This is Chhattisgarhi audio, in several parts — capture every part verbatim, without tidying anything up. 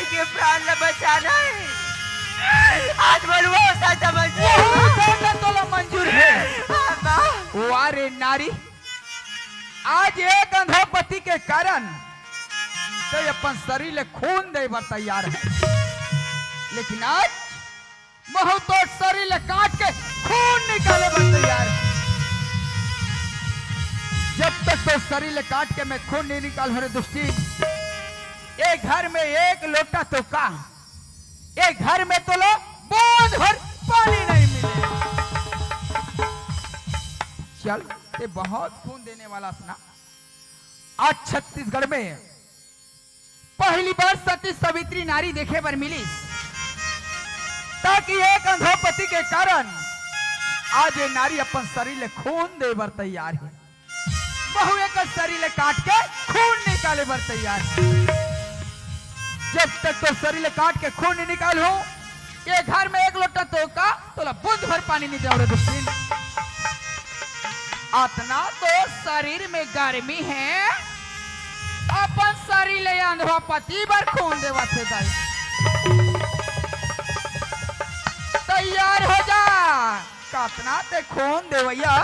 के प्राण ला बचाना हे। आज मोला वो सजा मंजूर हे। वो सजा तोला मंजूर हे। हाँ, माँ। वाह रे नारी, आज एक अंधोपति के कारण तैं अपन शरीर ले खून दे बर तैयार हे, लेकिन आज महूँ तोर शरीर ले काट के खून निकाले बर तैयार हे। जब तक तोर शरीर ले काट के मैं खून नहीं निकालहूँ रे दुष्टी, ए घर में एक लोटा तो का, ए घर में तोला बूंद भर पानी नहीं मिले। चल, तैं बहुत खून देने वाला हस ना। आज छत्तीसगढ़ में पहली बार सती सावित्री नारी देखे बर मिलिस, ताकि एक अंधोपति के कारण आज ये नारी अपन शरीर ले खून दे बर तैयार हे। महूँ एकर शरीर ले काट के खून निकाले बर तैयार हे। जब तक तोर शरीर ले काट के खून नहीं निकालहूँ, ये घर में एक लोटा तो का, तोला बूंद भर पानी नहीं देवँव रे दुष्टी। अतना तो शरीर में गर्मी हे, अपन शरीर ले अंधोपति बर खून देवत हे दाई। तैयार हो जा, कतना तैं खून देवइया।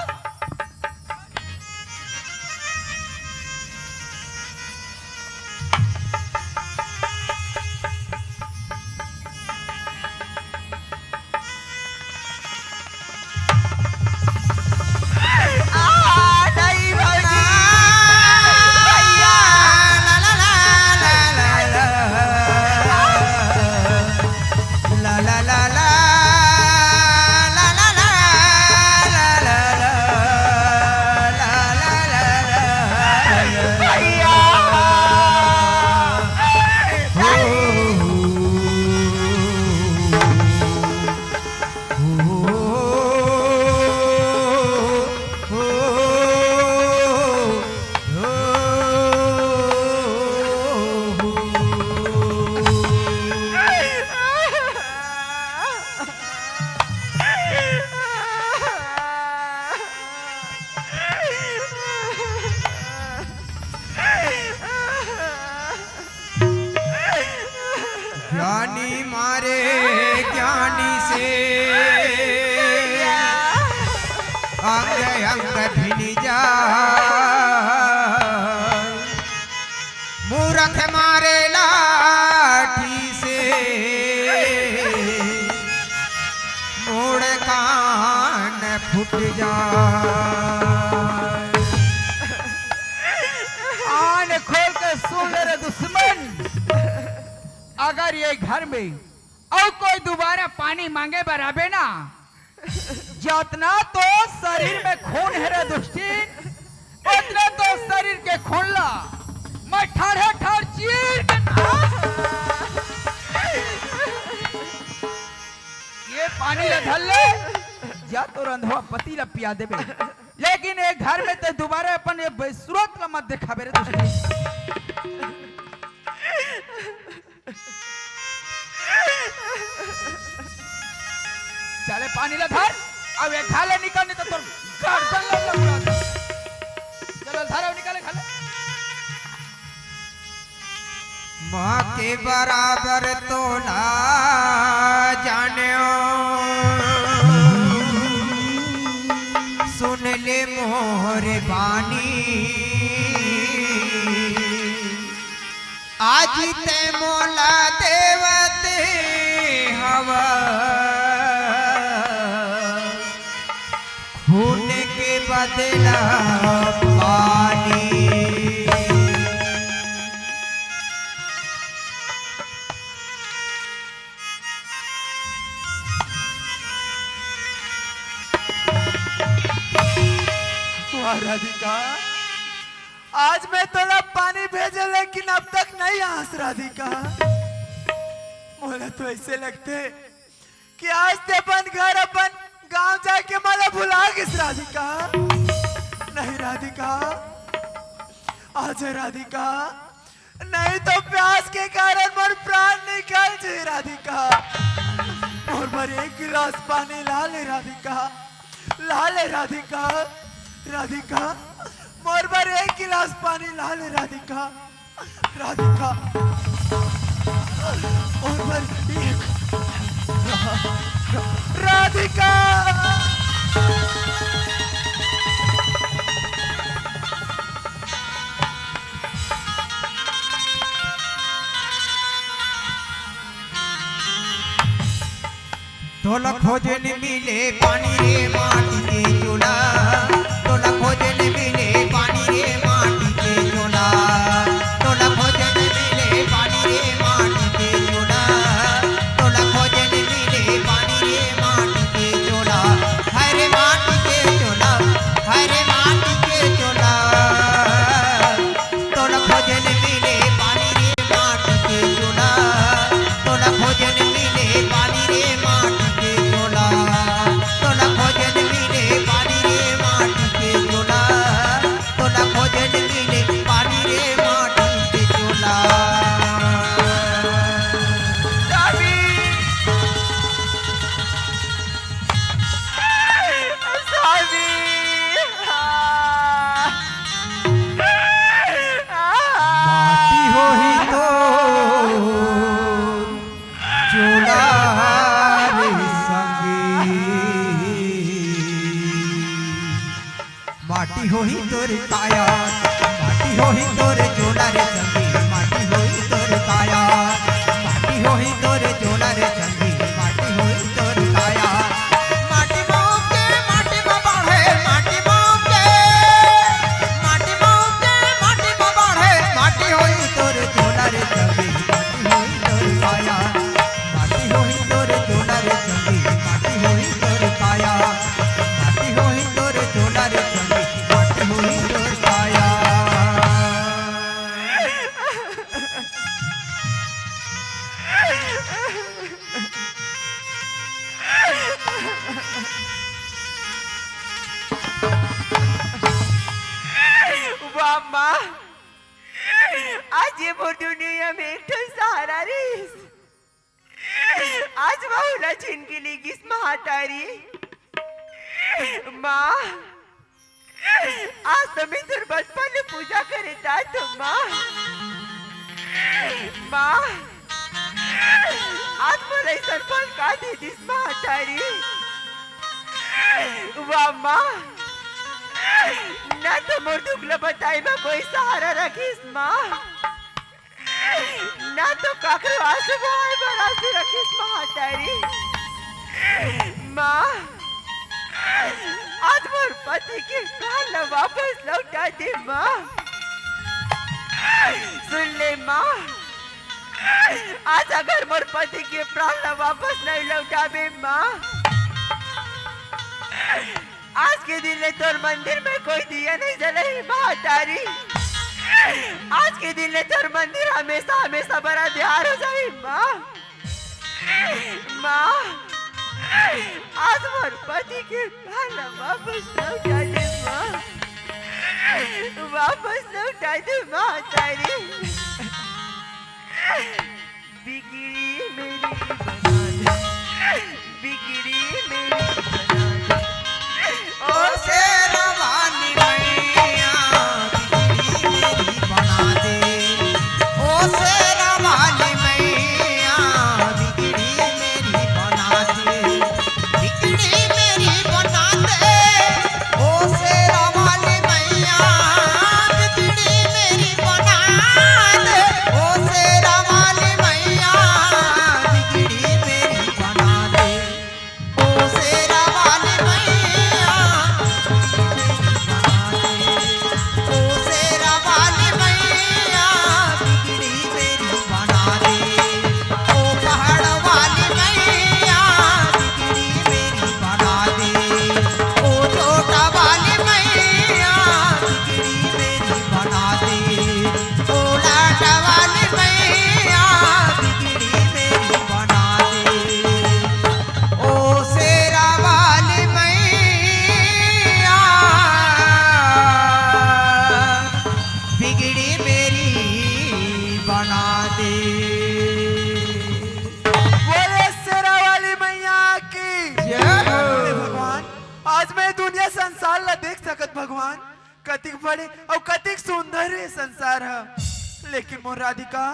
ज्ञानी मारे ज्ञानी से, अंग अंग भिन जाय। मूरख मारे लाठी से, मूड़ कान फूट जाय। कान खोल के सुन ले रे दुश्मन, अगर ये घर में अउ कोई दोबारा पानी मांगे बर आबे ना, जतना तो शरीर में खून हे रे दुष्टी, ओतना तो शरीर के खून ला मैं ठाढ़े ठाढ़ चीर के ये पानी ला धर ले, जा तोर अंधोपति ला पिया देबे, लेकिन ये घर में तैं दोबारा अपन ये बेसुरत ला मत देखाबे रे दुष्टी। चले पानी ला धर, अउ ये घर ले निकल, नहीं तो तोर गर्दन ला लंगड़ा दे। चल धर, अउ निकल, घर ले। माँ के बराबर तो ना जान्यों, सुन ले मोर बानी। आज तैं मोला देवत हवस खून के बदला पानी। वाह राधिका, आज मैं तोला पानी भेजे, लेकिन अब तक नहीं आस राधिका। मोला तो ऐसे लगथे कि आज तैं अपन घर, अपन गांव जाके मोला भुला गेस राधिका। नहीं राधिका, आजा राधिका, नहीं तो प्यास के कारण मोर प्राण निकल जाही राधिका। मोर बर एक गिलास पानी ला ले राधिका, ला ले राधिका, राधिका, मोर बर एक गिलास पानी ला ले राधिका, राधिका। और बर एक राधिका। तोला खोजे न मिले पानी रे माटी के चोला, तोला खोजे न मिले पानी रे माटी के चोला, तोला खोजे न मिले पानी रे माटी के चोला, तोला खोजे न मिले पानी रे माटी के चोला, हरे माटी के चोला, हरे माटी के चोला। तोला खोजे न मिले पानी रे माटी के चोला, तोला खोजे न मिले पानी रे माटी के चोला, तोला खोजे न मिले पानी रे माटी के चोला, तोला खोजे न मिले पानी रे माटी के चोला। स्वामी, स्वामी, माटी होही तो चोला रे संगी, माटी होही तोर काया, माटी होही तोर चोला रे संगी, माटी होही तोर काया, माटी होही तोर चोला रे संगी, माटी होही तोर काया। माटी मा उपजे, माटी मा बाढ़े, माटी मा उपजे, माटी मा उपजे, माटी मा बाढ़े, माटी होही तोर चोला रे संगी, माटी होही तोर काया, माटी होही तोर चोला रे संगी, माटी होही तोर काया, माटी होही तोर चोला रे संगी, माटी होही तोर काया। वाह माँ, आज ये मोर दुनिया में एक ठो सहारा रहिस। आज वहू ला छीन के ले गिस महतारी। माँ, आज तो मैं तोर बचपन ले पूजा करे जात हों माँ। माँ, आज मोला अइसन फल का दे दिस महतारी। वाह माँ, ना तो मोर दुख ल बताए बर कोई सहारा रखिस माँ। ना तो काकरो आंसू बहाए बर आंसू रखिस महतारी। माँ, आज मोर पति के प्राण ल वापस लौटा दे माँ। सुन ले माँ, आज अगर मोर पति के प्राण ल वापस नहीं लौटाबे माँ, आज के दिन ले तोर मंदिर में कोई दिया नहीं जलही महतारी। आज के दिन ले तोर मंदिर हमेशा हमेशा बर अंधियार हो जाही माँ। माँ, आज मोर पति के प्राण वापस लौटा दे माँ, वापस लौटा दे महतारी। बिगड़ी मेरी बना दे, बिगड़ी मेरी बना दे। ओ शेरा वाली मैया, बिगड़ी मेरी बना दे। ओ शेरा वाली मैया, बिगड़ी मेरी बना दे। बिगड़ी मेरी बना दे, ओ शेरा वाली मैया, बिगड़ी मेरी बना दे, ओ शेरा वाली मैया, बिगड़ी मेरी बना दे, ओ शेरा वाली मैया, बिगड़ी मेरी बना दे। ओ शेरा वाली मैया, बिगड़ी मेरी बना दे। ओ पहाड़ वाली मैया, बिगड़ी मेरी बना दे। ओ चोटा वाली मैया, बिगड़ी मेरी बना दे। ओ लाटा वाली मैया, बिगड़ी मेरी बना दे। ओ शेरा वाली मैया, बिगड़ी मेरी बना दे। बोले शेरा वाली मैया की जय हो। हे भगवान, आज मैं दुनिया संसार ला देख सकत भगवान, कतिक बड़े अउ कतिक सुंदर हे संसार ह, लेकिन मोर राधिका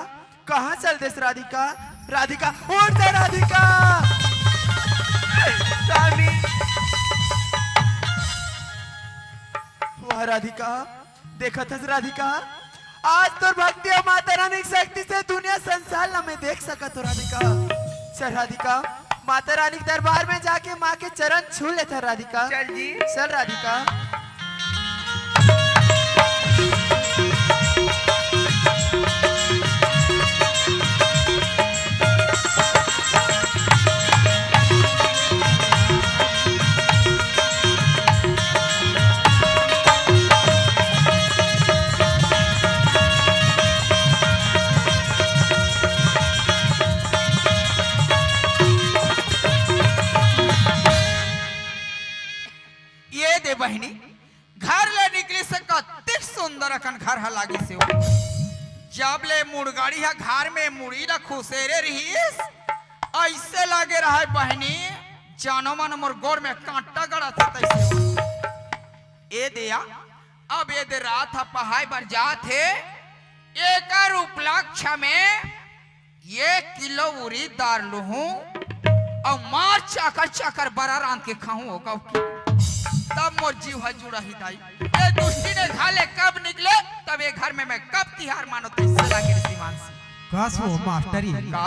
कहाँ चल देस राधिका? राधिका, उठ जा राधिका। स्वामी। वाह राधिका, देखत हस राधिका, आज तोर भक्ति अउ माता रानी के शक्ति से दुनिया संसार ला मैं देख सकत हो राधिका। चल राधिका, माता रानी के दरबार में जाके माँ के चरण छू लेथन राधिका। चल जी। चल राधिका। ये दे बहिनी, घर ले निकलिस हे, कतिक सुंदर अकन घर ह लागिस हे। जब ले मुड़गाड़ी ह घर में मुड़ी ला खुसेरे रिहिस, अइसे लागे रहय बहिनी, जानो मानो मोर गोड़ में कांटा गड़त हे तइसे। ए दे या, अब ए दे रात ह पहाय बर जात हे, एकर उपलक्ष्य में एक किलो उरीद दार लुहूं अउ मार चाकर चाकर बरा रांध के खाहूं ओ गऊ के। तब मोर जीव ह जुड़ाही दाई। ए दुष्टिन ए घर ले कब निकले, तब ए घर में मैं कब तिहार मानों, तइसे लागे रे दिमाग से। कस वो मास्टरी। का?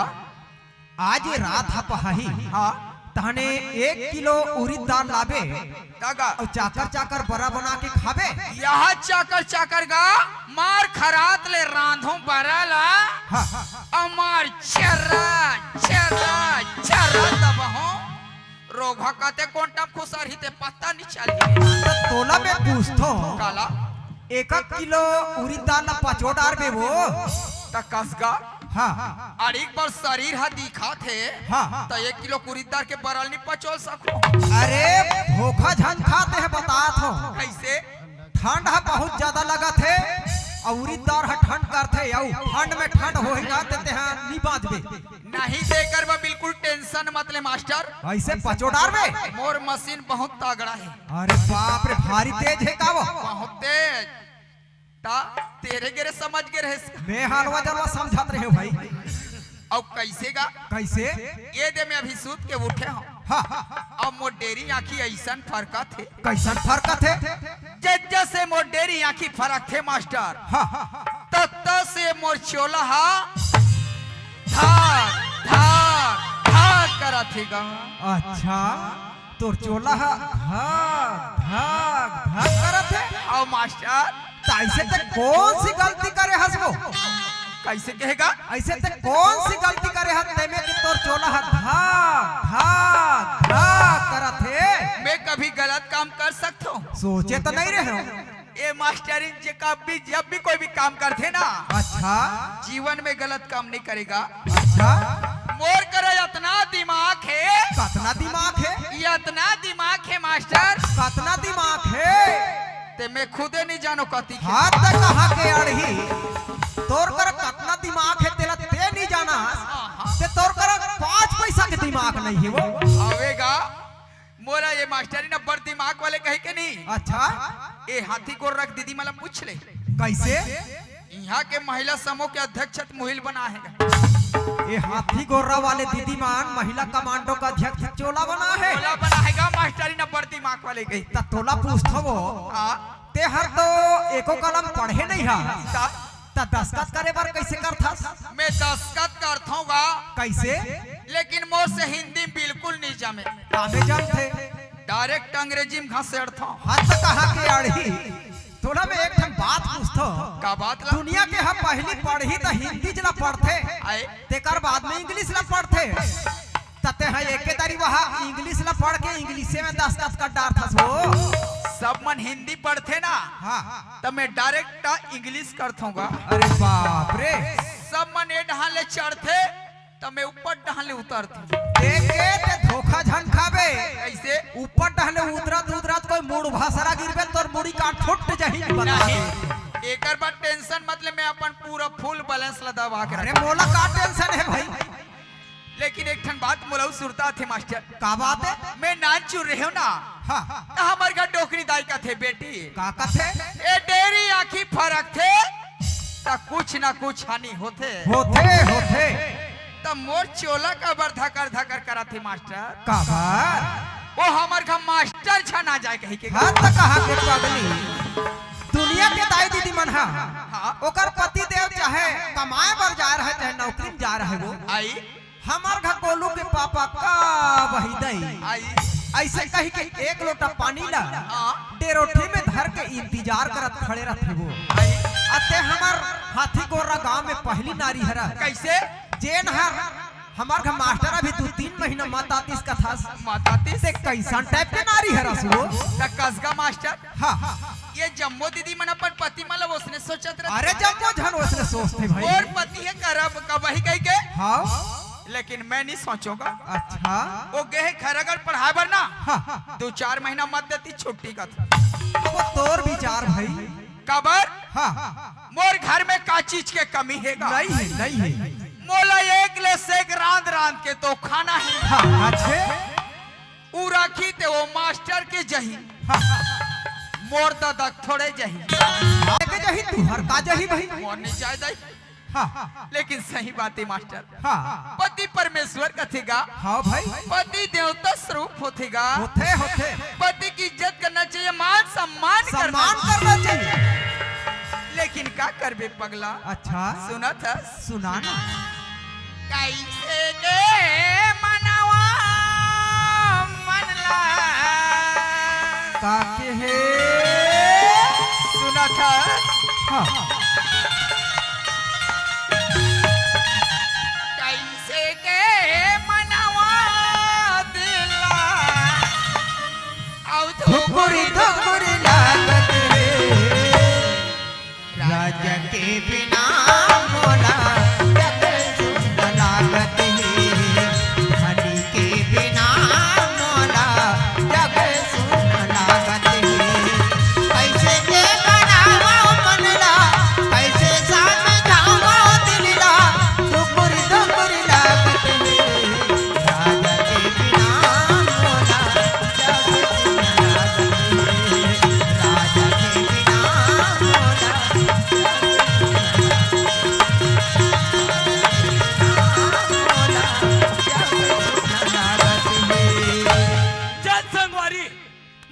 आज ये रात ह पहाही। हाँ। तहने एक किलो उरीद दार लाबे। काका। अउ चाकर चाकर बरा बना के खाबे। यह चाकर चाकर गा मार खरात ले रांधों बरा ला। हाँ। अउ मार चर्रा, चर्रा, चर्रा दबहों। रोगहा कते कोन टाइम खुसरही ते पता नहीं चली। त तोला मैं पूछथों। काला? एक किलो उरीद दार ला पचो डारबे वो। त कस गा। हाँ। अरे एक बार शरीर ह दिखात हे। हाँ। त एक किलो उरीद दार के बरा ल नहीं पचोल सको। अरे धोखा झन खा, ते ह बतात हों। कइसे? ठंड ह बहुत ज्यादा लगत हे, अउ उरीद दार ह ठंड करथे, अउ ठंड में ठंड होही ना, ते तेहा नी बांचबे। नहीं, तेकर बर बिल्कुल tension मत ले मास्टर। अइसे पचो डारबे? मोर मशीन बहुत तगड़ा हे। अरे बाप रे, भारी तेज हे का वो? बहुत तेज। ता तेरे गेरे समझ गे रहेस। मैं हलवा जलवा समझत रहेंव भाई। अउ कइसे गा? कइसे? ए दे मैं अभी सूत के उठे हों। हाँ। अउ मोर डेरी आँखी अइसन फरकत हे। कइसन फरकत हे? जस जस मोर डेरी आँखी फरकथे मास्टर। हाँ। तस तस मोर चोला ह धाक, धाक, धाक करत हे गा। अच्छा, तोर चोला ह धाक, धाक, धाक करत हे? अउ मास्टर। त अइसे ते कोन सी गलती करे हस वो? कइसे कहे गा? अइसे ते कोन सी गलती करे हस, तेमे के तोर चोला ह धाक, धाक, धाक करत हे? मैं कभी गलत काम कर सकथों? सोचे त नहीं रहेंव। ए मास्टरिन जे कभी, जब भी कोई भी काम करथे ना, अच्छा। जीवन में गलत काम नहीं करे गा। अच्छा। मोर करा अतना दिमाग हे। कतना दिमाग हे? अतना दिमाग हे मास्टर। कतना दिमाग हे? ते मैं खुदे नहीं जानों कतिक हे। हाँ, त कहाँ के अड़ही? तोर करा कतना दिमाग हे, तेला ते नहीं जानस। हाँ, हाँ। ते तोर करा पाँच पइसा के दिमाग नहीं हे वो। हवे गा। मोला ए मास्टरिन अब्बड़ दिमाग वाले कहिके नहीं। अच्छा। ए हाथी गोर्रा के दीदी मन ला पूछ ले। कइसे? इहाँ के महिला समूह के अध्यक्ष त मुहिल बना हे। ए हाथी गोर्रा वाले दीदी मन महिला कमांडो के अध्यक्ष चोला बना हे। चोला बना हे गा मास्टरिन अब्बड़ दिमाग वाले कहिके। त तोला पूछथों वो। हाँ। ते हर तो एको कलम पढ़े नहीं हस। का? त दस्खत करे बर कइसे करथस? मैं दस्खत करथों गा। कइसे? लेकिन मोर से हिंदी बिल्कुल नहीं जमे। कामे जमथे? Direct अंग्रेजी में घसेड़थों। हाँ, त कहाँ के अड़ही? तोला मैं एक ठन बात पूछथों। का बात ला? दुनिया के ह पहिली पढ़ही त हिंदी ला पढ़थे। आए। तेकर बाद में English ला पढ़थे। त तेहा एके दरी वहा English ला पढ़ के English में दस्खत कर डारथस वो। सब मन हिंदी पढ़थे ना, हाँ। त मैं direct English करथों गा। अरे बाप रे। सब मन ए डहान ले चढ़थे, त मैं ऊपर डहान ले उतरथों। देखे ते धोखा झन खाबे। कइसे? ऊपर डहान ले उतरत उतरत कोई मुड़ भसरा गिरबे, तोर मुड़ी कान फुट जाही, बता नहीं, देथों। एकर बर tension मत ले, मैं अपन पूरा full balance ला दबा के अरे रखथों। मोला का tension हे भाई? लेकिन एक ठन बात मोला अउ सुरता आथे मास्टर। का बात हे? मैं नानचुन रहेंव ना। हाँ। त हमर घर डोकरी दाई कथे, "बेटी।" का कथे? ए डेरी आँखी फरकथे, त कुछ ना कुछ हानि होथे। होथे, होथे। त मोर चोला काबर धकर धकर करत हे मास्टर? काबर? वो हमर घर मास्टर छना जाए कही के। हाँ, त कहा के पगली, दुनिया के दाई दीदी मन हा, हाँ। ओकर पति देव चाहे कमाए बर जा रहे, चाहे नौकरी में जा रहे, वो आई। हमर घर गोलू के पापा का बही दई। आई। ऐसे कही के एक लोटा पानी ला हाँ। डेरोठी में धर के इंतजार करत खड़े रहथे वो। आई। अते हमर हाथी गोरा गांव में पहली नारी हरा। कैसे? जेन हर हमर घर मास्टर अभी दू तीन महीना मत आतिस कथस। मत आतिस? ते कैसन टाइप के नारी हरस वो? त कसगा मास्टर। हाँ। ये जम्मो दीदी मन अपन पति मन ला ओसने सोचत रहथे। अरे जम्मो झन ओसने सोचथे भाई। मोर पति हे करब कबही कही के। हाँ। लेकिन मैं नहीं सोचूंगा। अच्छा। वो गए घर अगर पढ़ाए बर ना, हाँ। दो चार महीना मत देती छुट्टी का था। तो वो तोर विचार भाई। काबर? हाँ। मोर घर में का चीज के कमी हे गा? नहीं है, नहीं है। मोला एक ले से एक रांध रांध के तो खाना है। हाँ, अच्छे। उ राखी ते वो मास्टर के जही। हाँ। मोर दादा थोड़े जही। के जही, तुहर का जही भाई? मोर नहीं जाए दाई। हाँ। लेकिन सही बात है मास्टर। हाँ। पति परमेश्वर कथे गा। हाँ भाई। पति देवता स्वरूप होथे गा। होथे, होथे। पति की इज्जत करना चाहिए, मान सम्मान करना सम्मान चाहिए। करना चाहिए। लेकिन का करबे पगला? अच्छा। सुनत हस? सुना ना। कैसे के मनवा मन ला। का के हे? सुनत हस? हाँ। कैसे के मनवा दिला। अउ धुकुरी धुकुरी लागत हे। राजा के बिना मोला जग सुन लागत हे, धनी के बिना मोला जग सुन लागत हे। कैसे के बनावो मन ला, कैसे समझावो दिल ला, दुकुर दुकुर लागत हे। राजा के बिना मोला जग सुन लागत हे, राजा के बिना मोला जग सुन लागत हे, राजा के बिना मोला जग सुन लागत हे। जय संगवारी,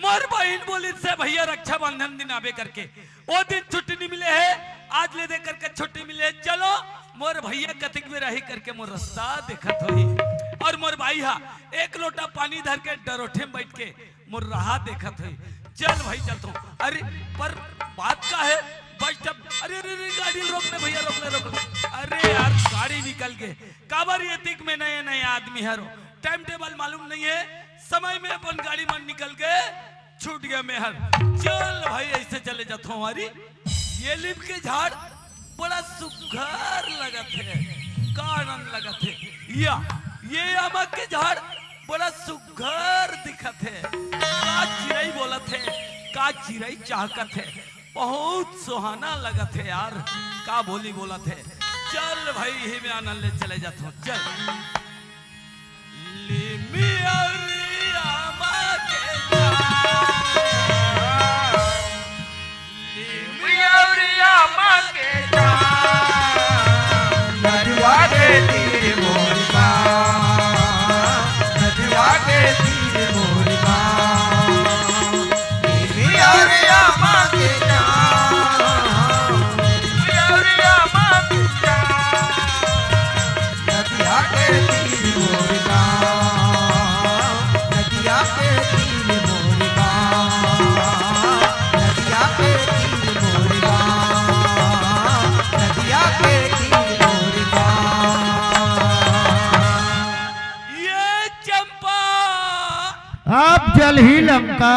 मोर बहिन बोलिस हे भैया रक्षाबंधन दिन आबे करके, ओ दिन छुट्टी नहीं मिले हे, आज ले दे करके छुट्टी मिले हे। चलो मोर भैया कतिक बेर आही करके मोर रास्ता देखत होही, अउ मोर बाई हा एक लोटा पानी धर के डरोठे में बैठ के मोर राह देखत होही। चल भाई चलथों। अरे पर बात का हे? Bus stop. अरे अरे अरे गाड़ी रोक ले भैया, रोक ले, रोक ले। अरे यार गाड़ी निकल गे। काबर ये तिक में नए नए आदमी हरो, टाइम टेबल मालूम नहीं हे, समय में अपन गाड़ी मन निकल के छूट गया मेहर। चल भाई ऐसे चले जाथों। अरे ये लीम के झाड़ बड़ा सुघर लगत हे, का आनंद लगत हे। या ये आमा के झाड़ बड़ा सुघर दिखत हे, का चिरई बोलत हे, का चिरई चहकत हे, बहुत सुहाना लगत हे यार, का बोली बोलत हे। चल भाई इही में आनंद ले चले जाथों, चल। लिमियरिया मा के झाड़। लिमियरिया मा के झाड़। नदिया के तीर मोर गाँव, नदिया के तीर मोर गाँव। लिमियरिया मा के झाड़। लिमियरिया मा के झाड़। नदिया के तीर मोर गाँव, नदिया के तीर मोर गाँव, नदिया के तीर मोर गाँव, नदिया के तीर मोर गाँव। ये चंपा। अब जलही लंका।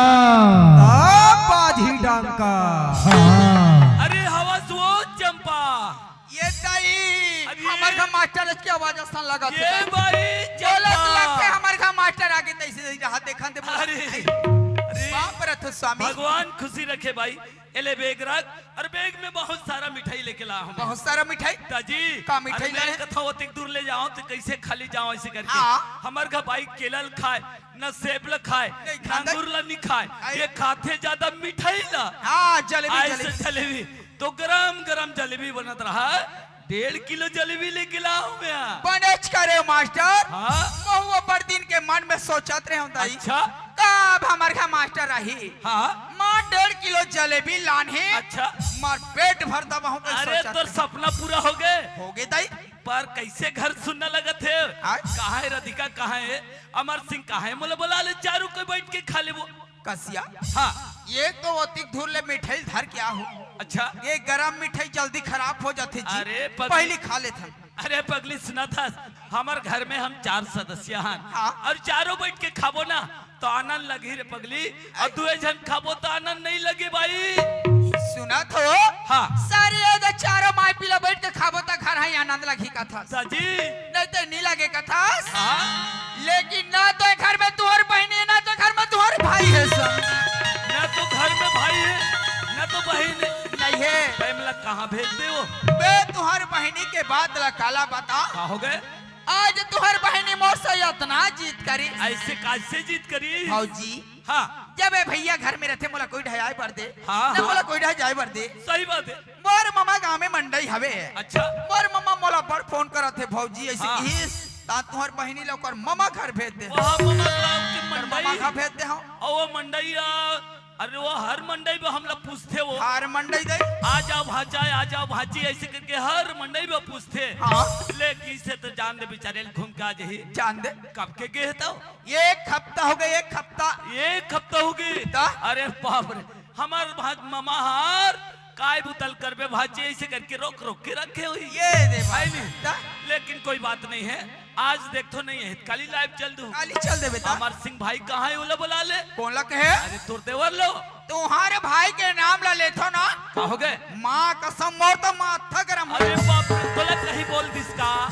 अब बाजही डंका। हाँ। अरे हवस वो चंपा। ये दाई, अरे हमर घर मास्टर आज के आवाज असन लगत हे। ये भाई बोलत चंपा। लगथे हमर घर मास्टर आगे तैसे ही रहा देखन दे बोलत अरे, हे। अरे, बाप रे तो स्वामी। भगवान खुशी रखे भाई। एले बैग रख, अउ बैग में बहुत सारा मिठाई लेके ला हूँ। बहुत सारा मिठाई? दाजी, का मिठाई अरे मैं लाए? कथा ओतिक दूर ले जाओ तो कैसे खाली जाओ ऐसे करके। हाँ। हमर घर भाई केला ल खाए, न सेब ल खाए, नहीं न खाए। अंगूर ल नहीं खाए। आई। ये खाथे ज्यादा मिठाई ला। हाँ, जलेबी, आई से जलेबी। जलेबी। तो गरम गरम जलेबी बनत रहा, डेढ़ किलो जलेबी लेके लाहूं मैं। बनेच करे मास्टर। हाँ? महू अब्बड़ दिन के मन में सोचत रहे हूँ दाई। अच्छा? कब हमर घर मास्टर आही? हाँ? माँ डेढ़ किलो जलेबी लानही। अच्छा? मार पेट भर दबाहूँ के अरे, सोचत तोर रहे। सपना पूरा हो गए। हो गए दाई। पर कैसे घर सुन्ना लगत हे? हाँ? कहाँ हे राधिका, कहाँ हे अमर सिंह, कहाँ हे? मोला बुला ले, चारों कोई बैठ के खा लेबो। कसिया। हाँ। ये तो ओतिक धूर ले मिठाई धर के आहू। अच्छा। ये गरम मिठाई जल्दी खराब हो जाथे जी। अरे पगली। पहली खा लेथन। अरे पगली, सुनत हस, हमर घर में हम चार सदस्य हन। हाँ। अउ चारों बैठ के खाबो ना, तो आनंद लगही रे पगली। अउ दुए झन खाबो तो आनंद नहीं लगे भाई। सुनत हो? हाँ। सारे ये दे चारों माई पीला बैठ के खाबो तो घर ही आनंद लगही कथस। दाजी। नहीं तो नहीं लगे कथस। हाँ। लेकिन ना तो घर में तुहर बहिनी हे, ना तो घर में तुहर भाई हे सन। ना तो घर में भाई हे, ना तो बहिनी हे। नहीं हे। भाई, मोला कहाँ भेज दे वो? बे, तुहर बहिनी के बात ला काला बता। का हो गए? आज तुहर बहिनी मोर से इतना जिद करी। ऐसे कैसे जिद करी? भौजी, हाँ। जब ए भैया घर में रहिथे, मोला कोई ढाई आए बर दे, हाँ, ना हाँ। मोला कोई ढाई जाए बर दे। सही बात हे। मोर ममा गाँव में मंडई हवे। अच्छा। मोर ममा मोला बड़ फोन करत हे, भौजी ऐसे हाँ। किहिस, ता तुहर बहिनी ला ओकर ममा घर भेज दे। वहाँ ममा गाँव के ओकर मंडई। ममा घर भेज दे हूँ। अउ वो मंडई, आ, अरे वो हर मंडई में हमला पूछथे वो। हर मंडई दे। आ जाओ भांचा, आ जाओ भांची, ऐसे करके हर मंडई में पूछथे। हाँ। लेकिन इसे तो जान दे बेचारे, घूम के आ जाही। जान दे। कब के गे हे तो? एक हफ्ता हो गए, एक हफ्ता। एक हफ्ता हो गए? ता? अरे बाप रे, हमर भांच ममा हर काय बुतल करबे भांचे, ऐसे करके रोक रोक के रखे हुई। ये दे बाप। है नहीं? ता? लेकिन कोई बात नहीं है, आज देखथो नहीं है, काली लाइव चल दूं। काली चल देबे ता? अमर सिंह भाई कहाँ है, ओला बुला ले। कौन ला कहे? अरे तोर देवर लो। तुम्हारे भाई के नाम ला लेथो ना। का हो गए? माँ कसम, मोर तो माथा गरम हो अरे गया। बाप रे, तोला कहीं बोल दिस का?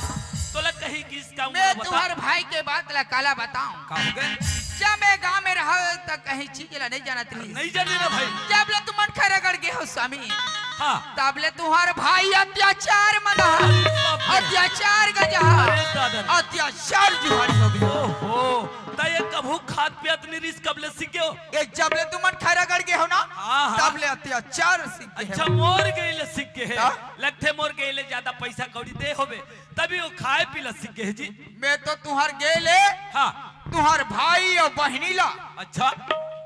तोला कहीं किस का मैं उम्र बता? तुम्हारे भाई के बात ला काला बताऊं। का हो गए? जब मैं गांव में रहा त कहीं चीज ला नहीं जानत रही। नहीं जाने ना भाई। जब ले तुमन खैरागढ़ गे हो स्वामी। हाँ। तब ले तुम्हारे भाई अत्याचार मना। अरे बाप रे। अत्याचार गजहा। अरे दादा रे। अत्याचार जुहारी हो गई। ओहो, त ये कभू खात पियत नहीं रिस, कब ले सीख गयो? ये जब ले तुमन खैरागढ़ गे हो ना, हाँ, हाँ। तब ले अत्याचार सीख गे हो। अच्छा, मोर गे ले सीख गे हे। हाँ? लगथे मोर गे ले ज्यादा पैसा कौड़ी दे होबे, तभी वो खाए पी ला सीख गे हे जी। मैं तो तुहर गे ले, हाँ। तुहर भाई अउ बहिनी ला अच्छा।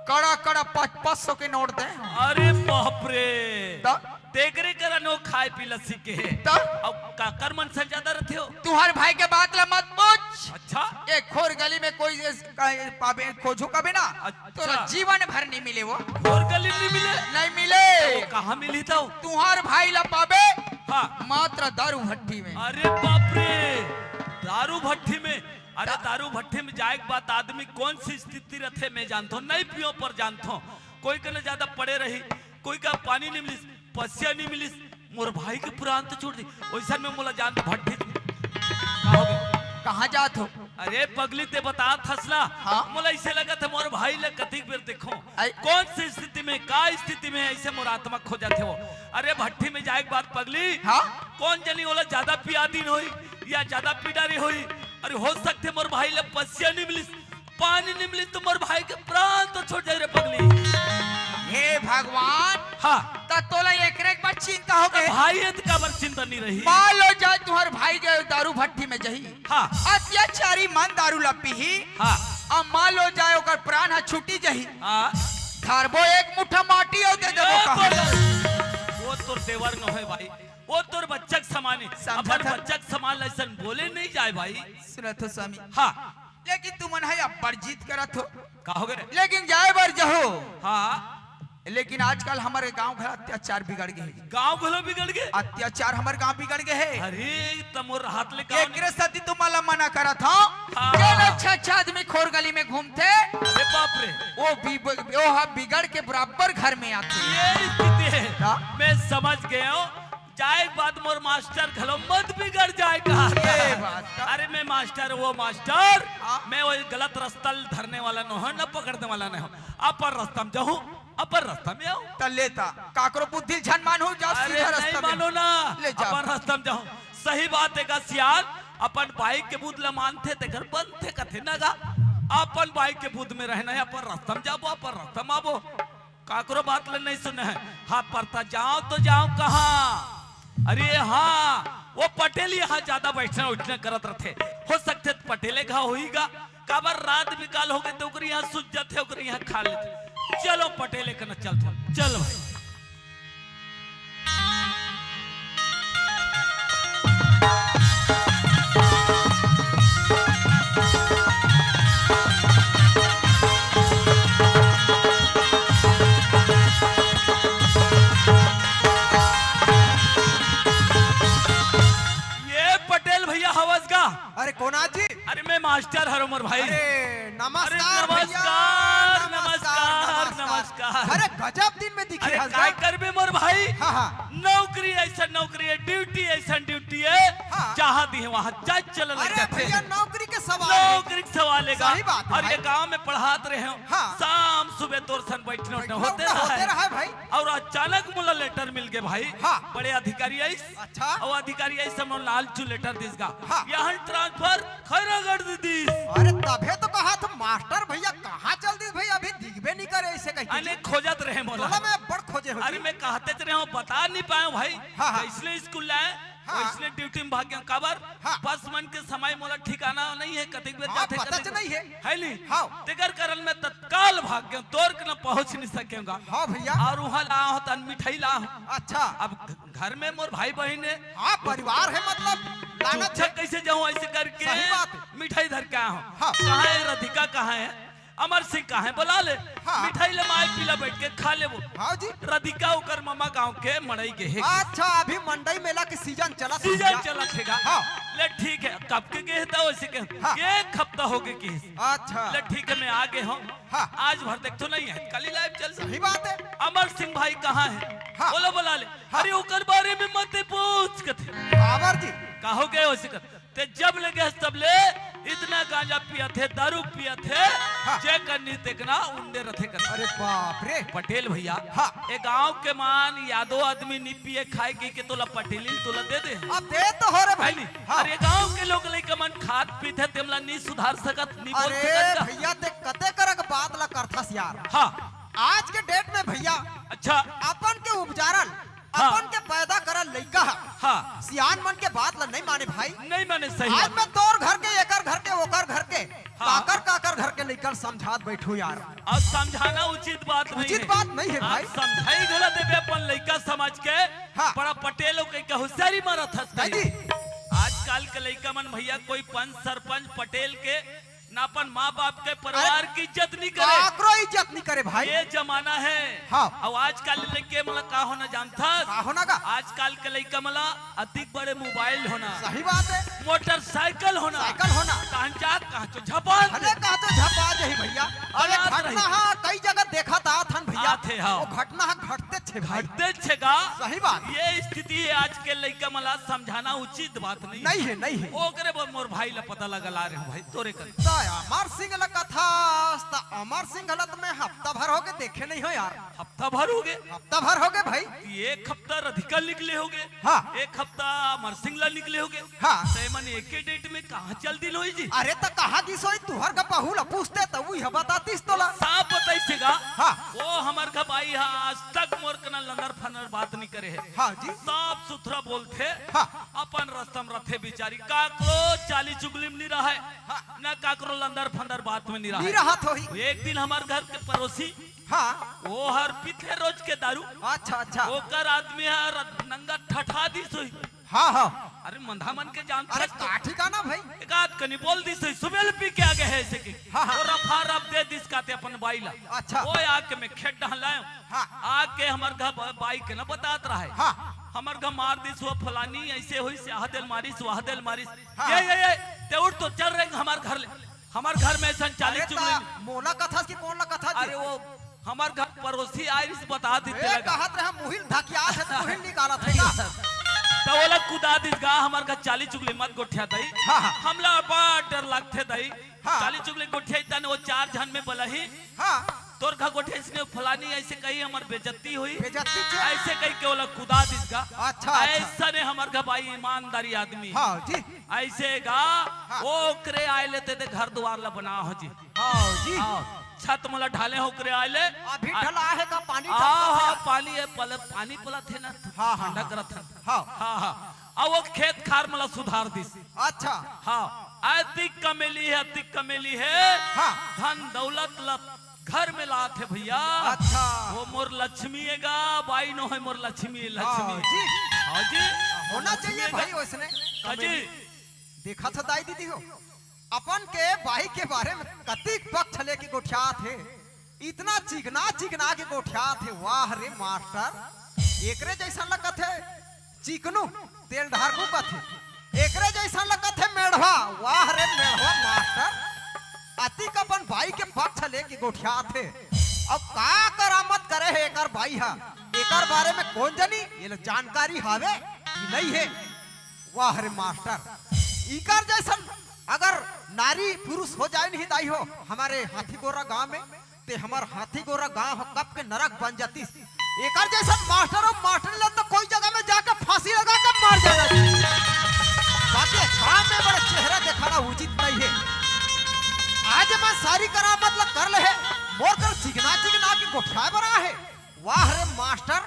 कड़ा कड़ा पाँच पाँच सौ के नोट दे। अरे बाप रे। त? तेकरे करा नो खाए पी ला सीख गे हे। त? अब काकर मन से ज्यादा रथे हो? तुहर भाई के बात ला मत पूछ। अच्छा। ए खोर गली में कोई इस-, कहीं पाबे, खोजो कबे ना। अच्छा। तोला जीवन भर नहीं मिले वो। खोर गली नहीं मिले? नहीं मिले। वो कहाँ मिली तो? तुहार भाई ला पाबे। हाँ। मात्र दारू भट्टी में। अरे बाप रे, दारू भट्टी में। अरे दा- दारू भट्टी में जाए के बाद आदमी कौन सी स्थिति रथे, मैं जानथो, नहीं पियो पर जानथो। कोई कने ज्यादा पड़े रही, कोई का पानी नहीं मिलिस, पसिया नहीं मिलिस, मोर भाई के पुरान तो छोड़ दी, वैसन में मोला जान भट्टी। का हो गए? कहाँ जात हो? अरे पगली, ते बतात हस ना। हाँ? मोला ऐसे लगत हे मोर भाई ला कतिक बेर देखो। आई- कौन सी स्थिति में, का स्थिति में ऐसे मोर आत्मा खो जाथे वो। अरे भट्टी में जाए के बाद पगली, हाँ? कौन जनी ओला ज्यादा पिया दिन होई या ज्यादा पी डारे होई। अरे हो सकथे मोर भाई ला पसिया नहीं मिलिस, पानी नहीं मिली तो मोर भाई के प्राण तो छोड़ जाए रे पगली। हे भगवान, हाँ। त तोला एकरे एक बार चिंता हो त गए। भाई हे त काबर चिंता नहीं रही? मान लो जाए तुहर भाई के दारू भट्टी में जही। हाँ। अत्याचारी मन दारू ला पीही। हाँ। अब मान लो जाए ओकर प्राण ह छूटी जही। हाँ। धरबो एक मुट्ठा माटी अउ दे देबो ये कहा। बोल। वो तोर देवर न होय भाई, वो तोर बच्चा के समान हे। समझा अपन था। बच्चा के समान ला ऐसन बोले नहीं जाए भाई। सुनत हो स्वामी। हाँ। लेकिन तुमन ह अब्बड़ जिद करत हो। का हो गए? लेकिन जाए बर जहो। हाँ। लेकिन आजकल हमर गांव घर अत्याचार बिगड़ गए हे। गांव घलो बिगड़ गए? अत्याचार हमर गांव बिगड़ गए हे। अरे, त मोर हाथ ले गांव एकरे सेती तुमन ला मना करत हंव। हाँ। जेन अच्छा अच्छा आदमी खोर गली में घूमथे। अरे बाप रे। वो बि-, वो ह बिगड़ के बराबर घर में आथे। ये स्थिति हे। हाँ। मैं समझ गया हूँ। जाए के बाद मोर मास्टर घलो मत बिगड़ जाए कहा। ये बात तो। अरे मैं मास्टर, वो मास्टर, हाँ। मैं वो गलत रस्ता ल धरने वाला न हो, न पकड़ने वाला न हो। अपन रस्ता में जाहूं, अपन रस्ता में आऊं। त लेता, काकरो बुद्धि ल झन मानहू, जाओ अरे सीधा नहीं रस्ता में। मानो ना, ले जाओ। अपन रस्ता में जाहूं। सही बात हे गा सियान, अपन बाई के बुध ल मानथे, तेकर बनथे कथे न गा। अपन बाई के बुध में रहना हे, अपन रस्ता में जाबो, अपन रस्ता में आबो। काकरो बात ल नहीं सुने हे। हाँ, परता जाव तो जाव कहाँ? अरे हाँ, वो पटेल यहाँ ज्यादा बैठना उठना करत रथे। हो सकथे त पटेले घा होही गा। काबर रात बिकाल होगे त ओकरे यहाँ सुत जाथे, ओकरे यहाँ खा लेथे। चलो पटेले कना चलथन। चल भाई। ये पटेल भैया हवस गा? अरे कोना जी? अरे मैं मास्टर हरों मोर भाई। अरे नमस्कार अरे भैया, नमस्कार, नमस्कार, नमस्कार, नमस्कार। नमस्कार। अरे गजब दिन में दिखे अरे हस काय गा। करबे मोर भाई? हाँ, हाँ। नौकरी ऐसा नौकरी है, ड्यूटी ऐसा ड्यूटी है, हाँ। जहाँ दिहे वहाँ जा चल लग अरे जाथे। भैया नौकरी के सवाल है। नौकरी के सवाल है गा। सही बात है और भाई। ये गाँव में पढ़ात रहे हो, हाँ। शाम सुबह तोर सन बैठने उठने बैठने होते उठने रहा होते है। रहा है भाई। और अचानक मोला लेटर मिल गए भाई। हाँ। बड़े अधिकारी आइस। अच्छा। और अधिकारी आइस हमन लालचू लेटर दिस गा। हाँ। यहाँ ट्रांसफर खैरागढ़ दे दिस। अरे तभे तो कहा था मास्टर भैया कहाँ चल दिस भाई, अभी दिखबे नहीं करे ऐसे कह के अने जी। खोजत रहे मोला। तोला मैं बड़ खोजे हो अरे जी। मैं कहते रहे हूँ, बता नहीं पाए भाई। हाँ, हाँ। कैसने स्कूल लाए, हाँ। वैसने ड्यूटी में भाग गया। काबर? हाँ। बस मन के समय मोला ठिकाना नहीं है, कतेक बेर हाँ, जाथे, पता कतेक च नहीं है। है नहीं? हाँ। तेकर कारण मैं तत्काल भाग गया, तोर के न पहुँच नहीं सकेगा। हाँ भैया। और वहाँ ला हो तन मिठाई ला हो। अच्छा। अब घर में मोर भाई बहिन है। हाँ, परिवार है मतलब, लाना चुपचाप चाहिए। कैसे जाऊँ ऐसे करके सही बात है। मिठाई धर के आया हूँ। हाँ। कहाँ है राधिका, कहाँ है? अमर सिंह कहाँ है? बुला ले। हाँ। मिठाई ले माय पीला बैठ के खा लेबो। हाँ जी। राधिका ओकर ममा गाँव के मड़ई गे हे। अच्छा, अभी मंडई मेला के सीजन चलत हे सीजन भैया। चलत हे गा। हाँ। ले ठीक है, कब के गे हे त वैसे के हाँ। एक हफ्ता हो गए कि। अच्छा। ले ठीक है, मैं आ गए हूँ। हाँ। आज भर देख तो नहीं है, कल ही लाइव चल सही बात है। अमर सिंह भाई कहाँ है? हाँ। बोला बुला ले। हाँ। अरे ओकर बारे में मत पूछ कथे। बाबर जी। का हो गए वैसे कर? ते जब ले गए तब ले इतना गांजा पियत हे, दारू पियत हे, हाँ। जे करनी तेकना उंडे रथे कर। अरे बाप रे। पटेल भैया, हाँ। ए गांव के मान यादव आदमी नी पिए खाए की के तोला पटेली तोला दे दे। अब दे तो हो रे भाई। है नी? हाँ। अरे गांव के लोग लइका मन खात पीत हे, तेमला नी सुधार सकत, नी बोल अरे सकत का? भैया ते कते करक बात ला करथस यार। हाँ। आज के डेट में भैया अच्छा। अपन के उपजारल हाँ। अपन के पैदा करल लइका ह। हाँ। सियान मन के बात ला नहीं माने भाई। नहीं माने, सही आज बात। मैं तोर घर के, एकर घर के, ओकर घर के, हाँ। काकर काकर घर के लइका ल समझात बैठू यार। अब समझाना उचित बात नहीं उचित है। बात नहीं है आप भाई। समझाई घला देबे अपन लइका समझ के। हाँ। बड़ा पटेल हो के, के होशियारी मारत हस नहीं कहीं। जी। आजकल के लइका मन भैया कोई पंच सरपंच पटेल के ना अपन माँ बाप के परिवार अरे, की इज्जत नहीं करे। काकरो इज्जत नहीं करे भाई। ये जमाना है। हाँ। अब आजकल लइके मन ला का होना जानथस? का होना का? आजकल के लइका मन ला अतिक बड़े मोबाइल होना। सही बात है। मोटरसाइकिल होना। साइकिल होना। कहाँ जा, कहाँ चो झपान अरे दे। कहाँ चो झपा जाही भैया। अरे बलात घटना रही। हा कई जगह देखत आत हन भैया। आत हे, हाँ। वो घटना हा घटते छे भाई। घटते छे गा। सही बात। ये स्थिति है आज के लइका मन ला समझाना उचित बात नहीं। नहीं है, नहीं है। ओकरे बर मोर भाई ला पता लगा ला रहे हूँ भाई, तोरे कर। त अमर सिंह ला कथस, त अमर सिंह ला त मैं हफ्ता भर होगे देखे नहीं हो यार। हफ्ता भर होगे? हफ्ता भर होगे भाई। एक हफ्ता राधिका निकले होगे। हाँ। एक हफ्ता अमर सिंह ला निकले होगे। हाँ। त एमन एके डेट में कहाँ चल दिल होई जी? अरे त कहाँ गिस होई, तुहर का बहू ला पूछते त उही बतातीस तोला। साफ बताइस हे गा। हाँ। वो हमर घर बाई हा आज तक मोर कना लंदर फंदर बात नहीं करे है। हाँ जी। साफ सुथरा बोलथे। हाँ। अपन रस्ता म रथे बिचारी, काकरो चाली चुगली में नहीं रहे, हाँ। ना काकरो लंदर फंदर बात में नहीं रहे। नहीं रहत होही। एक दिन हमर घर के पड़ोसी, हाँ। वो हर पीथे रोज के दारू। अच्छा, अच्छा। ओकर आदमी हर नंगा ठठा दिस होही। हाँ, हाँ। अरे मंदा मन के जानत अरे हस तो। का ठिकाना भाई? एक आध कनी बोल दिस होही, सुबह ले पी के आ गए है ऐसे के। हाँ, हाँ। वो रफा रफ दे दिस काते अपन बाई ला। अच्छा। वो आके मैं खेत डहलायो। हाँ। आके हमर घर ब-, बाई के ना बतात रहा है। हाँ। हमर घर मार दिस हुआ फलानी, ऐसे होइस, आह देल मारिस, वाह देल मारिस। हाँ। ये, ये, ये, ते उठ तो चल रे हमर घर ले। हमर घर में ऐसन चाली अरे चुगली ता नहीं। मोला कथस कि कोन ला कथस जी? अरे वो हमर घर पड़ोसी आइस बता दी ए, तेला गा। कहत रहे मुहिल ढकिया से तो मुहिल निकालत है का? त ओला कुदा दिस गा, हमर घर चाली चुगली मत गोठिया दई। हाँ, हाँ। हमला बड़ डर लगथे दई। हाँ। चाली चुगली गोठिया तने वो चार झन में बलही। हाँ। तोर घर गोठिया इसने फलानी ऐसे कही हमर बेइज्जती होई। बेइज्जती छे। ऐसे कही के ओला कुदा दिस गा। अच्छा, अच्छा। ऐसा ने हमर घर बाई ईमानदारी आदमी। हाँ जी। ऐसे गा, हाँ। ओकरे आए लेते ते घर द्वार ला बना हो जी। हाँ जी। हाँ। छत मोला ढाले हो करे आए ले। अभी आ, ढला हे का पानी हाँ, चलत हाँ, हे? पानी हे, पल-, पानी पलत हे ना, हाँ, हाँ, ठंडा हाँ। करत हे। हाँ। हाँ, हाँ। अउ वो खेत खार मोला सुधार दिस। अच्छा। हाँ, अतिक कमेली हे, अतिक कमेली हे। हाँ। धन दौलत ल घर में लात हे भैया। अच्छा। वो मोर लक्ष्मी हे गा, बाई नो हे मोर लक्ष्मी, हाँ, लक्ष्मी। जी। हाँ जी। होना लक्ष्मी चाहिए हे गा। भाई वैसने हाँ जी। कमेली। देखत हो दाई दीदी हो, अपन के बाई के बारे में कतिक पक्ष लेके गोठियात हे, इतना चिकना चिकना के गोठियात हे। वाह रे मास्टर, एकरे जैसन लगत हे चिकनू, तेल ढारकू कथे, एकरे जैसन लगत हे मेढ़वा। वाह रे मेढ़वा मास्टर, अतिक अपन बाई के पक्ष लेके गोठियात हे। अब का करामत करे हे एकर बाई हा, एकर बारे में कोन जनी, ये ला जानकारी हावे कि नहीं हे? वाह रे मास्टर, इकर जैसन अगर नारी पुरुष हो जाए नहीं दाई हो, हमारे हाथीगोरा गांव में, ते हमर हाथीगोरा गांव ह कब के नरक बन जातिस। एकर जैसन मास्टर अउ मास्टरी ला तो कोई जगह में जाके फांसी लगा के मर जाना चाहिए। बाकी गांव में बड़े चेहरा दिखाना उचित नहीं हे। आज मैं सारी करामत ला कर ले हे, मोर कर चिकना चिकना के गोठियाए बर आहे। वाह रे मास्टर,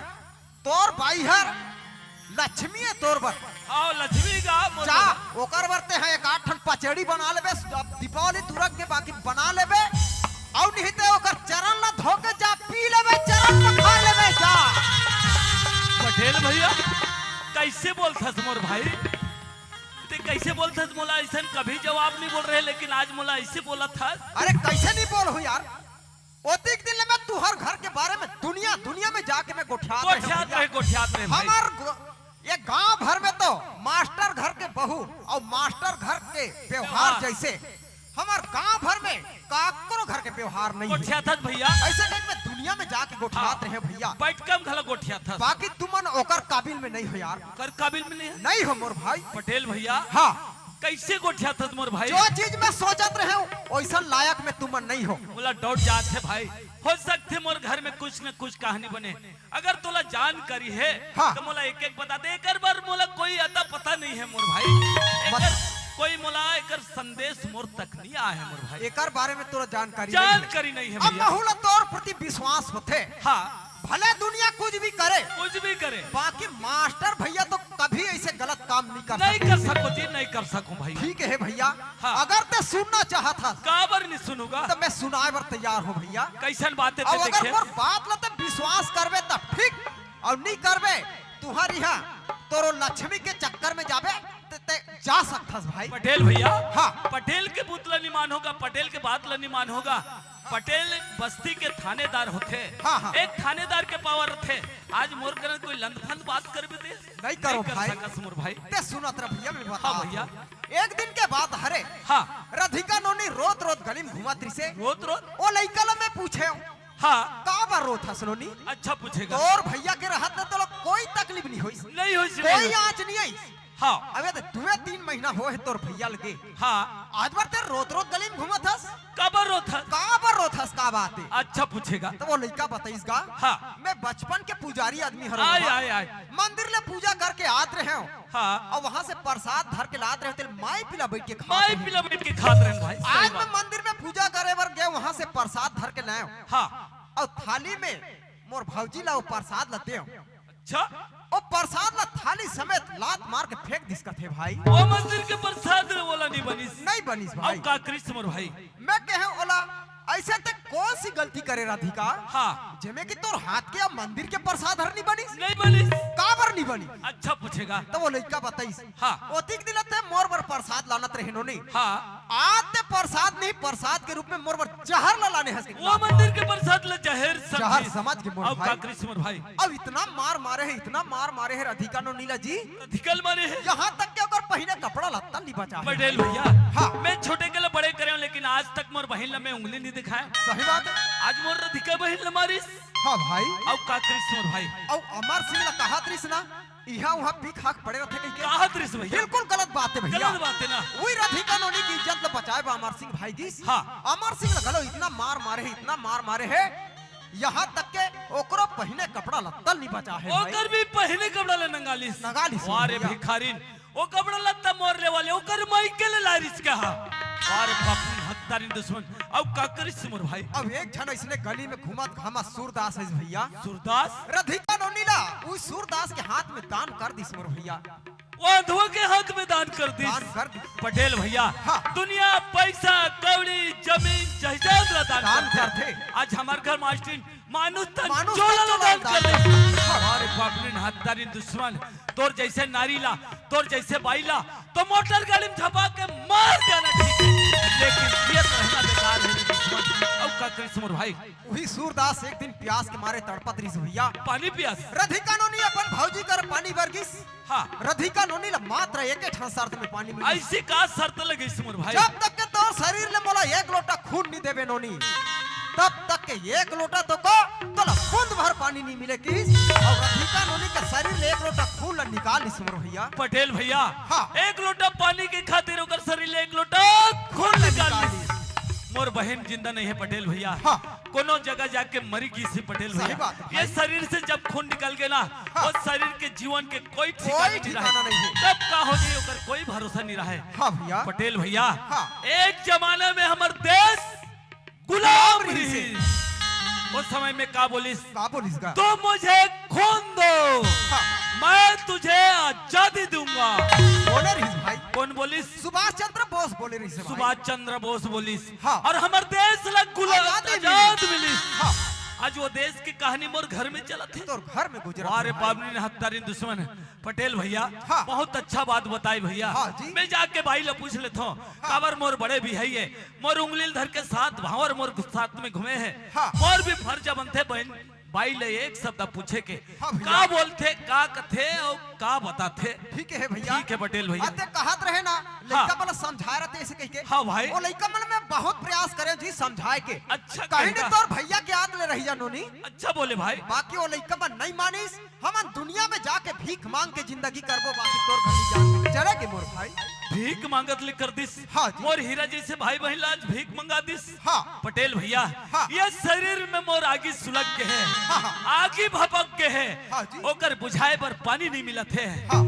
तोर बाई हर लक्ष्मी हे तोर बर। हाँ, लक्ष्मी का मोर जा, बर। ओकर बर ते हा एक आठ ठन पचड़ी बना लेबे, अब दीपावली तुरंत के बाकी बना लेबे, अउ नहीं ते ओकर चरण ला धो के जा, पी लेबे, चरण पखार लेबे जा। पटेल भैया, कैसे बोलथस मोर भाई? ते कैसे बोलथस? मोला ऐसन कभी जवाब नहीं बोल रहे, लेकिन आज मोला ऐसे बोलत हस। अरे कैसे नहीं बोलहूँ यार, ओतिक दिन ले मैं तुहर घर के बारे में दुनिया, दुनिया में जाके मैं गोठियात रहे गोठियात भैया। रहे, गोठियात रहे भाई। हमर गो-, ये गांव भर में तो मास्टर घर के बहू अउ मास्टर घर के व्यवहार व्यवहार। जैसे हमर गांव भर में काकरो घर के व्यवहार नहीं हे। गोठियात हस भैया। ऐसे टाइप में दुनिया में जाके गोठियात हाँ। रहे भैया। बैठकम घला गोठियात हस। बाकी तुमन ओकर काबिल में नहीं हो यार। कर काबिल में नहीं हे। नहीं हो मोर भाई। पटेल भैया। हाँ। कैसे गोठियात हस मोर भाई? जो चीज मैं सोचत रहे हूँ, वैसन लायक में तुमन नहीं हो। मोला doubt जात हे भाई, हो सकथे मोर घर में कुछ न कुछ कहानी बने। अगर तोला जानकारी हे, हाँ। तो मोला एक एक बता दे। एकर बर मोला कोई अता पता नहीं हे मोर भाई। मत- एकर कोई मोला एकर संदेश मोर तक नहीं आए हे मोर भाई। एकर बारे में तोला जानकारी नहीं हे। जानकारी नहीं हे अब भैया। महू ला तोर प्रति विश्वास होथे। हाँ। भले दुनिया कुछ भी करे, कुछ भी करे। बाकी मास्टर भैया तो कभी ऐसे गलत काम नहीं कर नहीं सकते। कर सको जी, नहीं कर सको भाई। ठीक हे भैया, हाँ। अगर ते सुनना चाहत हस, काबर नहीं सुनूंगा? तो मैं सुनाए बर तैयार हूँ भैया। कैसन बात हे अब ते अगर देखे? मोर बात ला ते विश्वास करबे तब ठीक, अउ नहीं करबे, तुहर इहाँ तोरो लक्ष्मी के चक्कर में जाबे, ते, ते जा सकथस भाई। पटेल भैया, हाँ। पटेल के बुत ला नहीं मानोगा, पटेल के बात ला नहीं मानोगा। पटेल बस्ती के थानेदार होथे। हाँ, हाँ। एक थानेदार के power होथे। आज मोर करा कोई लंदफंद बात करबे ते नहीं करो नहीं कर भाई। सकस मोर भाई। ते सुनत रह भैया, मैं हाँ बतावत भैया। हूँ। एक दिन के बात हरे। हाँ। राधिका नोनी रोत रोत गली में घूमत रिसे। रोत रोत? ओ लइका ला मैं पूछे हूँ, हाँ। काबर रोत हस नोनी? अच्छा पूछेगा। तोर भैया के रहत ले तोला कोई तकलीफ नहीं होइस। नहीं होइस, कोई नहीं होइस। आँच नहीं आइस। हाँ। अबे तो दुए तीन महीना हो हे तोर भैया लगे। हाँ। आज बर ते रोत रोत गली में घूमत हस। काबर रोत हस? काबर रोत हस, का बात हे? अच्छा पूछेगा। तो वो लइका बताइस गा। हाँ। मैं बचपन के पुजारी आदमी हरौं आय, गा। आय, आय। मंदिर ले पूजा करके आत रहे हूँ। हाँ। अउ वहाँ से प्रसाद धर के लात रहे हूँ, तेल माई पिला बैठ के खात माई रहे। पिला बैठ के खात रहे भाई, सही आज मैं बात। मंदिर में पूजा करे बर गए, वहाँ से प्रसाद धर के लाए हूँ। हाँ। अउ थाली में मोर भौजी ला वो प्रसाद ला दे हूँ। अच्छा। ओ प्रसाद ला थाली समेत लात मार के फेंक दिस कथे भाई। वो मंदिर के प्रसाद रे, ओला नहीं बनिस। नहीं बनिस भाई। अउ का करिस मोर भाई? मैं कहे ओला, ऐसे ते कौन सी गलती करे राधिका? हाँ। जेमे कि तोर हाथ के अब मंदिर के प्रसाद हर नहीं बनिस? नहीं बनिस। काबर नहीं बनिस? अच्छा पूछेगा। तो वो लइका बताइस। हाँ। ओतिक दिन ते मोर बर प्रसाद लानत रहे नोनी। हाँ। आज ते प्रसाद नहीं, प्रसाद के रूप में मोर बर जहर ला लाने हस। वो मंदिर के प्रसाद ला जहर जहर समझिस। समझ के मोर अउ भाई। का करिस मोर भाई? अब इतना मार मारे हे, इतना मार मारे हे राधिका नोनी ला जी। राधिका ल मारे हे। यहाँ तक के ओकर पहिने कपड़ा लत्ता नहीं बचा हे। पटेल भैया, हाँ। मैं छोटे के ले बड़े करे हूँ, लेकिन आज तक मोर बहिन ला मैं उंगली नहीं दिखाए। सही बात हे। आज मोर राधिका बहिन ला मारिस। हाँ भाई। अउ का करिस मोर भाई? अउ अमर सिंह ला कहत रिस ना, इहाँ उहाँ पीक हाक पड़े रथे कहिके। कहत रिस भैया। बिल्कुल गलत बात हे भैया। गलत बात हे ना। वही राधिका नोनी की इज्जत ला बचाए बा अमर सिंह भाई गिस। हाँ। अमर सिंह ला घलो इतना मार मारे हे, इतना मार मारे हे, यहाँ तक के ओकरो पहिने कपड़ा लत्ता ल नहीं बचा हे भाई। ओकर भी पहिने कपड़ा ला नंगा लिस। नंगा लिस वाह रे भैया। भिखारिन, ओ कपड़ा लत्ता मोर ले वाले, ओकर माई के ले लारिस कहा। अरे बाप रे, हत्यारिन दुश्मन। अब का करिस मोर भाई? अब एक झन अइसने गली में घूमत घामत सूरदास हे भैया। सूरदास? रधिका नोनी ला उही सूरदास के हाथ में दान कर दिस मोर भैया। वो अधवा के हाथ में दान कर दिस। दान कर दिस। पटेल भैया, हाँ। दुनिया पैसा, कौड़ी, जमीन, जायदाद ला दान दान करथे। करथे। आज हमर घर मास्टरिन मानुस तन मानुस चोला तन ला चोला दान ला कर दान दिस। कर दिस। अरे बाप रे, हत्यारिन दुश्मन, तोर जइसे नारी ला, तोर जइसे बाई ला, तो मोटर गाड़ी में झपा के मार देना ठीक हे, लेकिन जियत रहना बेकार हे रे दुश्मन। अब का करिस मोर भाई? उही सूरदास एक दिन प्यास के मारे तड़पत रहिस भैया। पानी पियास? रधिका नोनी अपन भौजी कर पानी बर गिस। हाँ। रधिका नोनी ला मात्र एके ठन शर्त में पानी मिलिस। अइसे का शर्त लगिस मोर भाई? जब तक के तोर शरीर ले मोला एक लोटा खून नइ देबे नोनी, तब तक के एक लोटा तोको, तोला बूंद भर पानी नइ मिले किहिस। अउ रधिका नोनी के शरीर ले एक लोटा खून ला निकाल दिस मोर भैया। पटेल भैया, हाँ। एक लोटा पानी के खातिर ओकर शरीर ले एक लोटा खून निकाल दिस। मोर बहिन जिंदा नइ हे पटेल भैया। हाँ। कोनो जगह जाके मरी गिस हे पटेल भैया। सही बात हे ये भाई। शरीर से जब खून निकल गे ना, हाँ। वो शरीर के जीवन के कोई ठिकाना कोई नइ रहे। ठिकाना नइ हे। तब का हो जाही, ओकर कोई भरोसा नइ रहे। हाँ भैया। पटेल भैया, हाँ। एक जमाना में हमर देश गुलाम गुलाम रहिस हे। रहिस। उस समय में का बोलिस? का बोलिस गा? तुम मुझे खून दो, हाँ। मैं तुझे आजादी दूंगा। बोले रहिस भाई। कोन बोलिस? सुभाष चंद्र बोस बोले रहिस हे भाई। सुभाष चंद्र बोस बोलिस। हाँ। अउ हमर देश ला गुलाम आजादी आजाद मिलिस। मिलिस। हाँ। आज वो देश के कहानी मोर घर में चलत हे। तोर घर में गुजरत हे भाई। अरे बाप रे, हत्यारिन दुश्मन। पटेल भैया, हाँ। बहुत अच्छा बात बताए भैया। हाँ जी। मैं जाके बाई ला पूछ लेथों, हाँ। काबर मोर बड़े बिहाई हे, मोर उंगली ल धर के साथ भांवर मोर साथ में घूमे हे। हाँ। मोर भी फर्ज बनथे बहिन, बाई ले एक शब्द पूछे के। हाँ भैया। का बोलथे, का कथे अउ का बताथे? ठीक हे भैया। ठीक हे पटेल भैया। अते कहत रहे ना, लइका हाँ। वाला समझाए रहिथे अइसे कहिके। हाँ भाई। वो लइका मन में बहुत प्रयास करे जी समझाए के। अच्छा कहीं कहिस। तोर भैया के आद ले रहिस नोनी। अच्छा बोले भाई। बाकी वो लइका मन नइ मानिस। हमन दुनिया में जाके भीख मांग के जिंदगी करबो, बाकी तोर घर नइ जान। चले गे मोर भाई। भीख मांगत ले कर दिस। हाँ जी। मोर हीरा जइसे भाई बहिन ला आज भीख मंगा दिस। हाँ। पटेल भैया, हाँ। ये शरीर में मोर आगी सुलग गे हे, हाँ, हाँ। आगी भभक गे हे, हाँ जी। ओकर बुझाए बर पानी नइ मिलत हे। हाँ।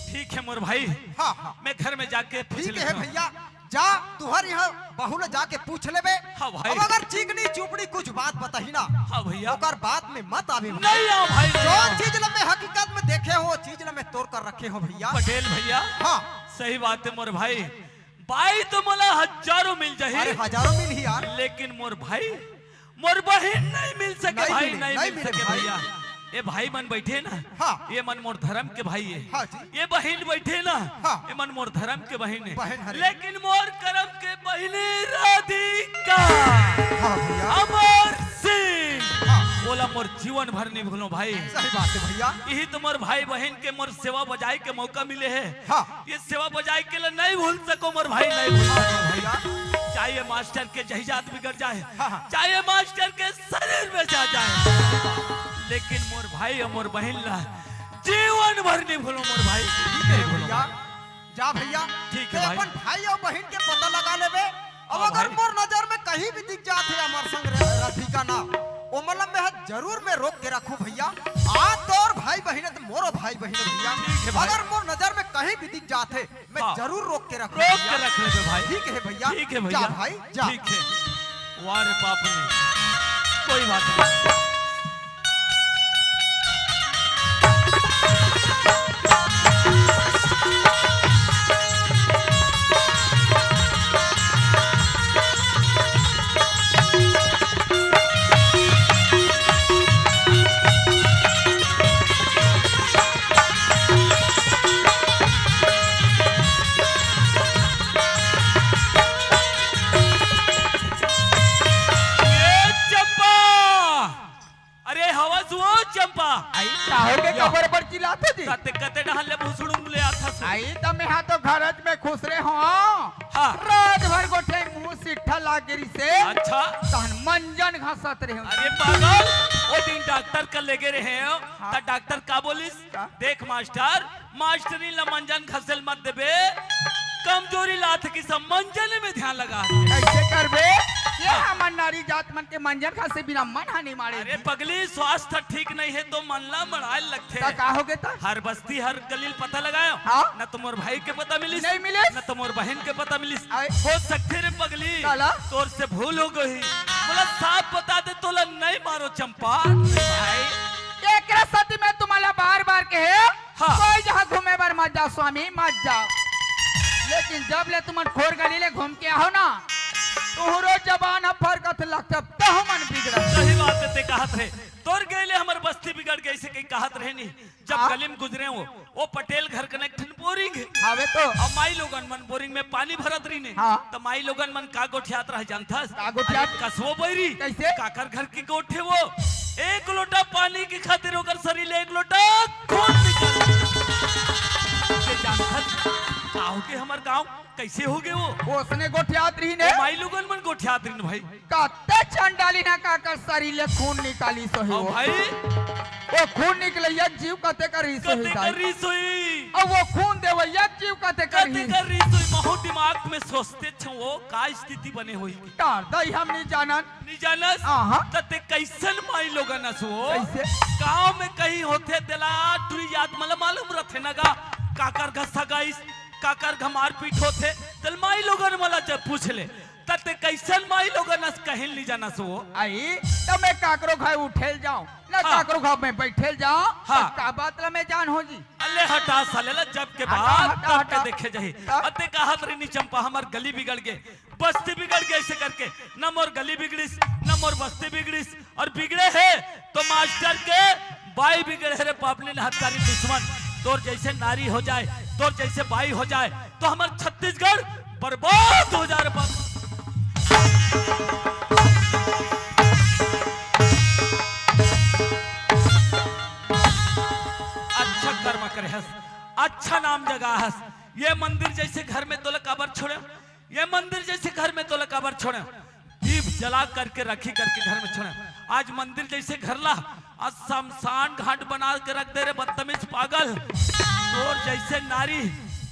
ठीक हे मोर भाई, हाँ, हाँ। मैं घर में जाके पूछ ठीक हे लेथों। भैया, जा, तुंहर इहाँ बहू ला जाके पूछ लेबे। हाँ भाई। अब अगर चिकनी चुपड़ी कुछ बात बताही ना, हाँ भैया। ओकर बात में मत आबे भाई। नइ आंव भाई, नइ आंव। जो चीज ला मैं हकीकत में देखे हों, वो चीज ला मैं तोर कर रखे हों भैया। पटेल भैया। हाँ। सही बात हे मोर भाई। बाई तो मोला हजारों मिल जाही। अरे हजारों मिलही यार। लेकिन मोर भाई, मोर बहिन नइ मिल सके भाई, नइ मिल सके भाई। ए भाई मन बइठे ना, हाँ। ये मन मोर धरम के भाई हे। हाँ जी। ये बहिन बइठे ना, हाँ। ये मन मोर धरम के बहिन हे। बहिन हरे। लेकिन मोर करम के बहिनी राधिका, हाँ भैया। अमर सिंह, हाँ। ओला मोर जीवन भर नइ भूलों भाई। सही बात हे भैया। इही तो मोर भाई बहिन के मोर सेवा बजाए के मौका मिले हे। हाँ। ये सेवा बजाए के ला नइ भूल सकों मोर भाई, नइ भूल सकों भैया। चाहे ये मास्टर के जहिजात बिगड़ जाए, हाँ, हाँ। चाहे ये मास्टर के शरीर में जा जाए, लेकिन मोर भाई अउ मोर बहिन ला जीवन भर नइ भूलों मोर भाई। ठीक हे भैया, जा भैया। ठीक हे भाई। अपन भाई अउ बहिन के पता लगा लेबे। अब हाँ अगर भाई। मोर नजर में कहीं भी दिख जात हे हमर संग राधिका ना, ओमन ला मैं जरूर मैं रोक के रखहूं भैया। आज तोर भाई बहिन हे त मोरो भाई बहिन हे भैया। ठीक हे भाई। अगर मोर नजर में कहीं भी दिख जात हे, मैं हाँ। जरूर रोक के रखहूं रोक के भैया। रख लेबे भाई। ठीक हे भैया। ठीक हे भैया। जा भाई, जा। ठीक हे। वाह रे बाप रे। कोई बात नहीं। ए चंपा! अरे हवस हो चंपा। आई, का हो गे, या। कबर पर चिल्लात हो जी? कते, कते डहर ले भुसड़ुम ले आथस। आई, त मैं हा तो घरज में खुसरे हों। हाँ। रात भर गोठे मुंह सिट्ठा लाग गे रिहिसे। अच्छा। तहन मंजन घसत रहे हों। अरे पागल, ओ दिन डॉक्टर कर ले गे रहे हों, हाँ। त डॉक्टर का बोलिस? का? देख मास्टर, मास्टरी ला मंजन घसेल मत देबे, कमजोरी ला आथे कि सब मंजन में ध्यान लगा। कइसे करबे? ये हाँ। हमन नारी जात मन के मंजन खांसी बिना मन हा नइ माड़े अरे जी। पगली, स्वास्थ्य ठीक नइ हे तो मन ला मड़ाए लगथे। त का होगे त? हर बस्ती, हर गली ल पता लगायो। हाँ? न तो मोर भाई के पता मिलिस, नइ मिलिस। न तो मोर बहिन के पता मिलिस। आय। हो सकथे रे पगली, काला? तोर से भूल हो गई। मोला साफ बता दे, तोला नइ मारो चंपा। भाई। एकरा सेती मैं तुम्हारा बार-बार कहे, हाँ। कोई जहाँ घूमे बर मत जाओ स्वामी, मत जाओ। लेकिन जब ले तुमन खोर गली ले घूम के आहो ना, तुहरो जबान ह फरकत लगथे, तहु मन बिगड़त। सही बात हे, ते कहत रहे, तोर गइले हमर बस्ती बिगड़ गइसे कहि कहत रहे नी। जब हाँ। गली में गुजरे हो, ओ पटेल घर कने एक ठन बोरिंग हे। हावे तो। अब माई लोगन मन बोरिंग में पानी भरत रहिन हे। हाँ। त माई लोगन मन का गोठियात रहे जानथस? का गोठियात? अरे कसवो बइरी। कइसे? काकर घर के गोठ हे वो। एक लोटा पानी के खातिर ओकर सरीर ले एक लोटा खून निकल। ते जानथस? का होगे हमर गाँव? कइसे होगे वो? ओसने गोठियात रहिन हे। ओ माई लोगन मन गोठियात रहिन भाई। कते चंडालिन हा काकर सरीर ले खून निकालिस होही ओ वो। भाई। ओ खून निकलइया जीव कते कर रहिस होही कते कर दाई। रहिस होही। अउ ओ खून देवइया जीव कते कर कते रहिस। कर रहिस होही। महू दिमाग में सोचते छो वो का स्थिति बने होही। डार दाई हम नइ जानन। नइ जानस? आहा। त ते कइसन माई लोगन अस वो? कइसे? गाँव में कहीं होथे तेला टुरी जात मन ला मालूम रथे न गा। काकर घर सगाइस, काकर घर मारपीट होथे, तेला माई लोगन मन ला जब पूछ ले। त ते कइसन माई लोगन अस कहिन नइ जानस वो? अई, त मैं काकरो घर उठे ल जाँव, न हाँ। काकरो घर में बइठे ल जाँव, हाँ। त का बात ला मैं जानहूँ जी? अले हटा साले ला, जब के हटा, बात हटा, तब के हटा। देखे जाही। तब? अते कहत रहिन नी चंपा, हमर गली बिगड़ गे, बस्ती बिगड़ गे, अइसे करके न मोर गली बिगड़िस, न मोर बस्ती बिगड़िस, अउ बिगड़े हे तो मास्टर के बाई बिगड़े हे रे पापनी हत्यारी दुश्मन। तोर जइसे नारी हो जाए, तोर जइसे बाई हो जाए, त हमर छत्तीसगढ़ बर्बाद हो जाए रे बाप। अच्छा कर्म करे हस, अच्छा नाम जगा हस। ये मंदिर जइसे घर में तोला काबर छोड़े? ये मंदिर जइसे घर में तोला काबर छोड़े? दीप जला करके रखी करके घर में छोड़े। आज मंदिर जइसे घर ला, आज शमशान घाट बना के रख दे रे बदतमीज पागल। तोर जइसे नारी,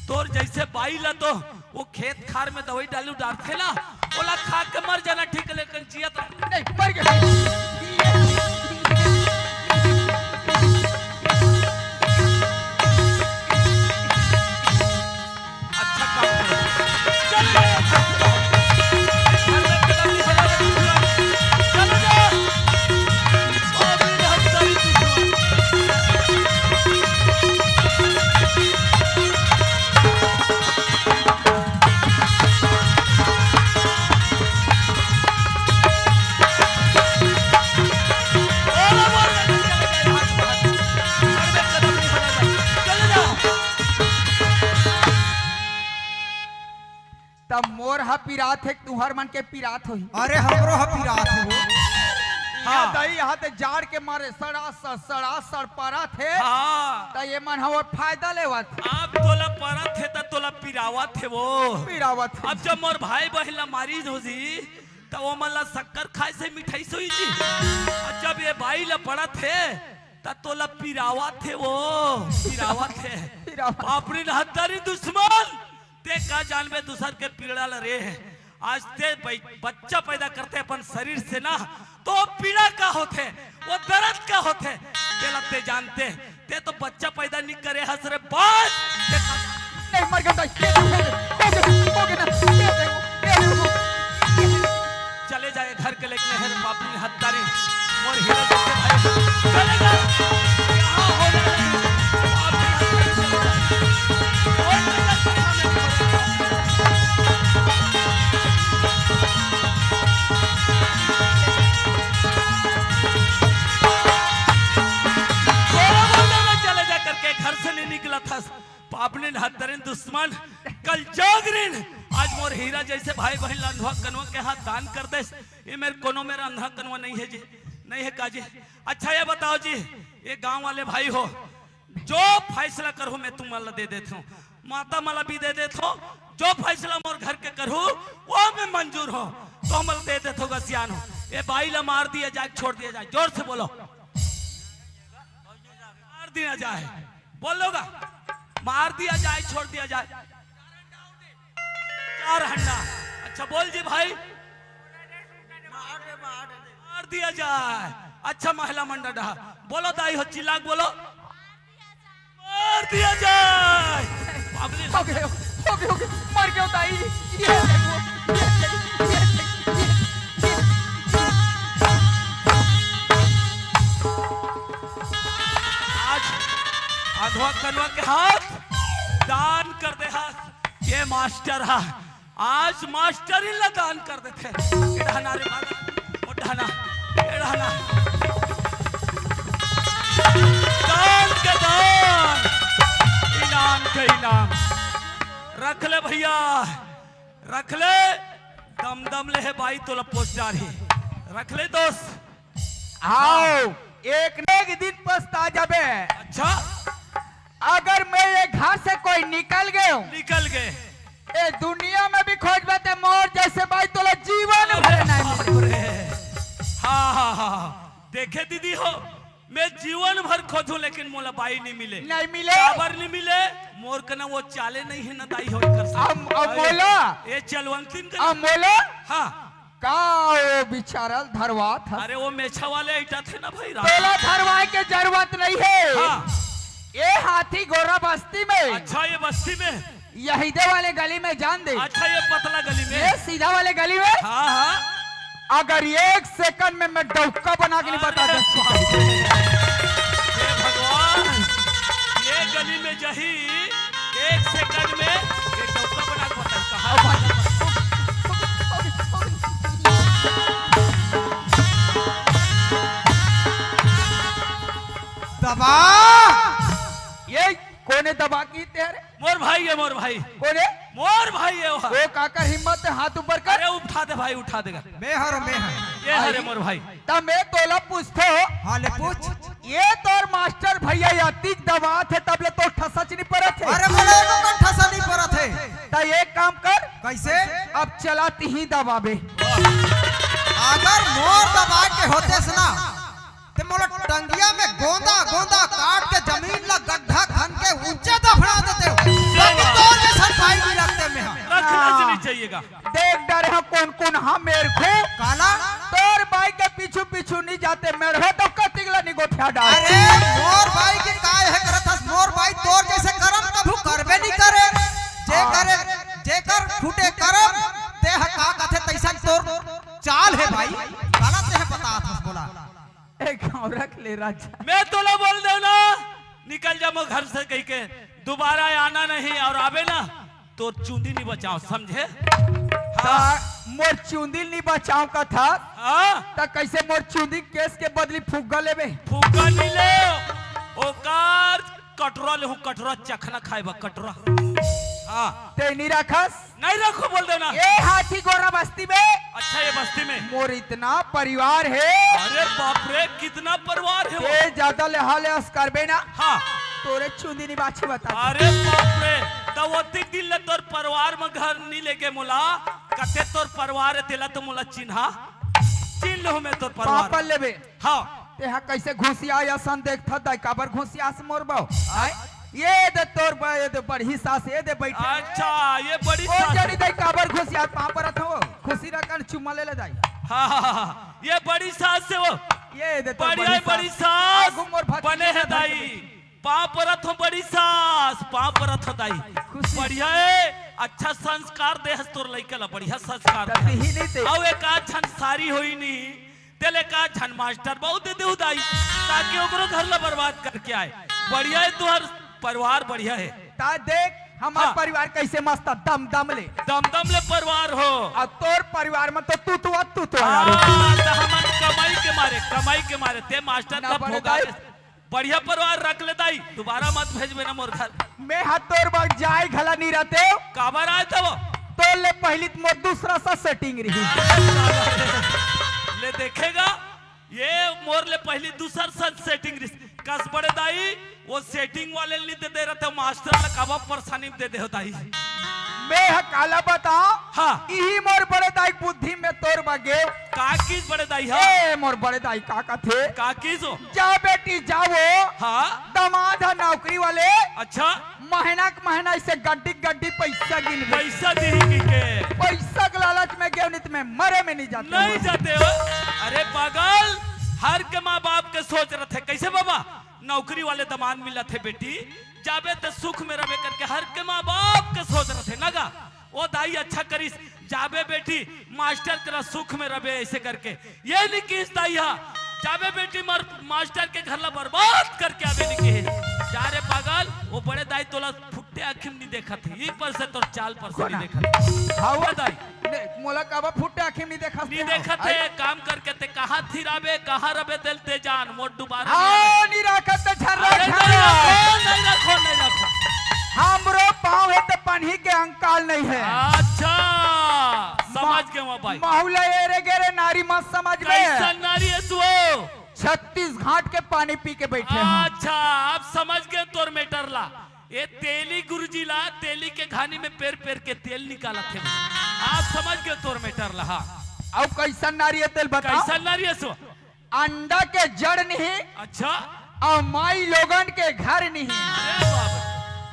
तोर जइसे बाई ला तो वो खेत खार में दवई डालू डारथे ना, ओला खा के मर जाना ठीक हे, लेकिन जियत रह। नहीं, मर गया। अच्छा काम करे। चल रे। चल रे, चल रे, चल रे। त मोर ह पिरात हे, तुहर मन के पिरात होही। अरे, हमरो ह पिरात हे। हाँ। दई, यहाँ ते जाड़ के मारे सड़ा सड़, सड़ा सड़ परत हे। हाँ। त ये मन हमर फायदा लेवत हे। अब तोला परत हे, त तोला पिरावत हे वो। पिरावत हे। अब जब मोर भाई बहिन ला मारिस होही, त वो मन ला शक्कर खाए से मिठाई सोई जी। अउ जब ये बाई ला पड़त हे, त तोला पिरावत हे वो, पिरावत हे। पिरावत। बाप रे, हत्यारी दुश्मन, ते का जानबे दूसर के पीड़ा ल रे। आज ते बै-, बच्चा पैदा करते अपन शरीर से ना, तो पीड़ा का होथे, वो दर्द का होथे, तेला ते जानते। ते तो बच्चा पैदा नहीं करे हस रे बाप। ते का नहीं, मर गया, नहीं, नहीं, नहीं, नहीं, नहीं, नहीं, नहीं, नहीं, नहीं, नहीं। चले जाए घर के लेके नहर पापनी हत्यारी। मोर हीरा जैसे भाई चले जाए। यहाँ हो जाए। पापनी हत्यारी चले जाए। और कोई रास्ता नहीं पड़ेगा। बोला बोल देना, चले जा करके घर से नहीं निकला था। पापनी हत्यारी दुश्मन, कल जागरण। आज मोर हीरा जैसे भाई बहन ला अंधवा कनवा के हाथ दान कर देस। ये मेरे कोनो मेरा अंधा कनवा नहीं है जी, नहीं है का जी। अच्छा ये बताओ जी, ये गांव वाले भाई हो, जो फैसला करो मैं तुम ला दे देता हूँ, माता मला भी दे देता हूँ, जो फैसला मोर घर के करो वो मैं मंजूर हो, तो मला दे देता हूँ गसियान हो। ये बाई ला मार दिया जाए, छोड़ दिया जाए, जोर से बोलो। मार दिया जाए, बोलोगा? मार दिया जाए, छोड़ दिया जाए। चार हंडा। अच्छा बोल जी भाई। मार दिया जाए। अच्छा, महिला मंडल डहार बोलो, दाई हो, चिल्ला के बोलो, मार दिया जाए। बाप रे। हो गए, हो गए, हो गए, मर गए दाई। ये देखो, ये देखो, ये देखो, ये देखो। आज अधवा कनवा के हाथ दान कर दे हा। ये मास्टर हा, आज मास्टर ही ला दान कर देथे। ए डहना रे भागा, ओ डहना, ए डहना। दान के दान, इनाम के इनाम। रख ले भैया, रख ले। दम दम ले हे बाई, तोला पोस डारही। रख ले दोस्त। हाव, एक न एक दिन पछता जाबे। अच्छा। अगर मैं ये घर से कोई निकल गए हूँ, निकल गए। ए दुनिया में भी खोजबे ते मोर जैसे बाई तोला जीवन भर नहीं मिले। हाँ, हाँ, हाँ, हाँ। देखे दीदी हो, मैं जीवन भर खोजूं लेकिन मोला बाई नहीं मिले। नहीं मिले। काबर नहीं मिले? मोर कना वो चाले नहीं है ना दाई हो कर से। अब, अब अरे, मोला? ये चलवंतिन कना। अब मोला? हाँ। का वो बिचारल धरवात हस? अरे वो मेछा वाले अइटा थे ना भाई, राम। तोला धरवाए के जरूरत नहीं है। हाँ। ये हाथी गोरा बस्ती में। अच्छा, ये बस्ती में। यही दे वाले गली में जान दे। अच्छा, ये पतला गली में। ये सीधा वाले गली में। हाँ, हाँ। अगर एक सेकंड में मैं डौका बना के नहीं बता अरे सकता। बाप रे। हे भगवान, ये गली में जही एक सेकंड में ये डौका बना के बता कहाँ। दबा। ये कोने दबा की तेरे? मोर भाई है, मोर भाई। कोने? मोर भाई है वो। वो काकर हिम्मत है, हाथ ऊपर कर। अरे उठा दे भाई, उठा देगा। मैं हर, मैं हर। ये हरे मोर भाई। त मैं तोला पूछथो। हाँ, ले पूछ। ये तोर मास्टर भैया अतिक दबात हे, तब ले तो ठसच नहीं परत हे। अरे मोला एको कन ठसा नहीं परत हे। त एक काम कर। कैसे? अब चला तिही दबाबे। अगर मोर दबा के होतेस ना, ते मोला टंगिया में गोंदा गोंदा काट के जमीन ला गड्ढा खन के ऊंचा दफना देते हो। बाकी तोर जैसन भाई नहीं रखते में हम। रखना हाँ। नहीं चाहिएगा। देख डरे हो कौन कौन हा मेर खो। काला? तोर बाई के पीछू पीछू नहीं जाते मेर हो तो कतिक ला नहीं गोठिया डाल। अरे मोर बाई के काय है करत हस? मोर बाई तोर जैसे करम कभू करबे नहीं करे। जे हाँ। करे, जे कर फूटे करम, ते ह का कथे तैसन तोर चाल है भाई। काला ते ह बतात हस बोला। ए गाँव रख ले राजा। मैं तोला बोल देव ना, निकल जा मोर घर से कहिके, दोबारा आना नहीं और आबे ना, तोर चूंदी नहीं बचाव, समझे? हाँ। ता मोर चूंदी नहीं बचाव का था, हाँ। ता कैसे मोर चूंदी केस के बदली फुग्गा लेबे? फुग्गा नहीं ले, ओकार कटोरा ले हूँ, कटोरा चखना खाए बा, कटोरा। हाँ। ते नहीं रखस? नहीं रखो बोल देव ना। ये हाथी गोरा बस्ती में। अच्छा, ये बस्ती में। मोर इतना परिवार है। अरे बाप रे, कितना परिवार है वो। ते ज्यादा लेहा लेहस करबे ना। हाँ। तोरे चुंदी नहीं बाछी बता। अरे बाप रे, त ओतिक दिन ले तोर परिवार में घर नहीं लेके मोला, कते तोर परिवार है, तेला तो मोला चिन्हा, चिन्ह लूँ मैं तोर परिवार। पापा लेबे। हाँ। तेहा कैसे घुसिया असन देखत दाई, काबर घुसियास मोर बहू? आय, ये दे तोर बा, ये दे बड़ी सास, ये दे बैठे। अच्छा, ये बड़ी ओ सास। जनी दाई काबर घुसिया, पाँव परत हो, खुशी रकन चुम्मा ले ले दाई। हाँ, हाँ, हाँ, हाँ, ये बड़ी सास से वो। ये दे तोर बढ़िया बड़ी बड़ी सास। सास आगू मोर भतीजा बने है के दाई। पाँव परत हो बड़ी सास, पाँव परत हो दाई। खुशी। बढ़िया है, अच्छा संस्कार दे हस तोर लइका ला, बढ़िया संस्कार दे तब हस। ही नहीं दे। अउ एक आध झन सारी होई नहीं, तेले का झन मास्टर बहुत दे देहू दाई, ताकि ओकरो घर ला बर्बाद करके आए। बढ़िया है तुहर परिवार, बढ़िया है। ता देख, हमार हाँ। परिवार कैसे मस्त दम दम ले। दम दम ले परिवार हो। अउ तोर परिवार में तो तू तो, तू तो यार। हाँ, त हमन कमाई के मारे, कमाई के मारे, ते मास्टर ना का बड़े भोगा दाई। दे। बढ़िया परिवार रख ले दाई, दोबारा मत भेजबे ना मोर घर। मैं हा तोर बर जाए घला नहीं रहते। काबर आए तब? तोर ले पहली त मोर दूसरा सा सेटिंग रही। ले देखेगा, ये मोर ले पहली दूसर सा सेटिंग रही। कस बड़े दाई, वो सेटिंग वाले नहीं दे दे रहते, मास्टर ले काबर परेशानी दे दे हो दाई। मैं ह काला बताओ, हाँ। इही मोर बड़े दाई बुद्धि में तोर बगे। का किस बड़े दाई, हाँ? ए, मोर बड़े दाई का कथे? का किस हो? जा बेटी, जाओ। हाँ। दमाद ह नौकरी वाले। अच्छा। महीना के महीना इसे गड्डी गड्डी पैसा गिनबे। पैसा दिही की के? पैसा के लालच में गेंव नहीं तो मैं मरे में नहीं जाते नहीं हो। जाते हो। अरे पागल, हर के माँ बाप के सोच रथे। कैसे बाबा? नौकरी वाले दमांद मिलत हे बेटी, जाबे त सुख में रबे करके हर के माँ बाप के सोच रथे ना गा। ओ दाई अच्छा करिस, जाबे बेटी मास्टर करा सुख में रबे ऐसे करके। ये नहीं किस दाई हा, जाबे बेटी मर मास्टर के घर ला बर्बाद करके आबे नहीं किस। जा रे पागल, वो बड़े दाई तोला फुट्टे आँखी में नहीं देखत हे, ई पर से तोर चाल पर से कोना? नहीं देखत हे। हाँ, वो बड़े दाई। ने, मोला काबर फुट्टे आँखी में नहीं देखत नहीं हे? देखत हे, काम करके ते कहाँ थिराबे, कहाँ रबे तेल ते जान, मोर डुबारा हाँ, नहीं रखत ते झर्रा अरे झर्रा। नहीं रखो, नहीं रखो, नहीं रखो। हमरो पाँव हे ते पनही के अंकाल नहीं हे। अच्छा, समझ मा-, गए हूँ भाई। माहौल एरे गेरे नारी मत समझ में। कैसन नारी हे सुओ? छत्तीस घाट के पानी पी के बैठे हैं। अच्छा, अब समझ गए तोर matter ला। ये तेली गुरुजी ला, तेली के घानी में पेर पेर के तेल निकालत हे। आप समझ गए तोर matter ला, हाँ। अब कैसन नारी हे तेल बताओ? कैसन नारी हे सो? अंडा के जड़ नहीं। अच्छा। और माई लोगन के घर नहीं। अरे बाप रे।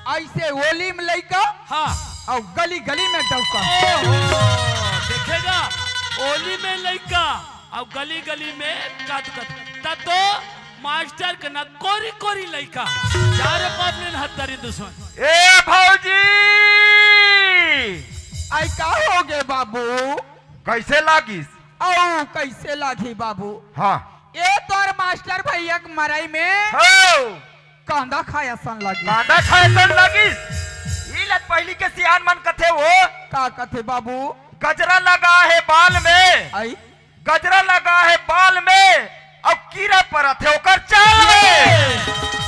ऐसे ओली में लइका। हाँ। और गली गली में डौका। ओहो, देखेगा, ओली में लइका और गली गली में कद कद। त तो मास्टर के ना कोरी कोरी लइका। जा रे पाप ने हत्तारी दुश्मन। ए भौजी! आई का हो गे बाबू? कैसे लागिस? औ कैसे लागी बाबू? हाँ। ए तोर मास्टर भैया के मरई में हो। कांदा खाए असन लागी। कांदा खाए असन लागिस? ई लत पहली के सियान मन कथे वो। का कथे बाबू? गजरा लगा है बाल में। आई? गजरा लगा है बाल में, अब कीरा परत हे ओकर चाल में।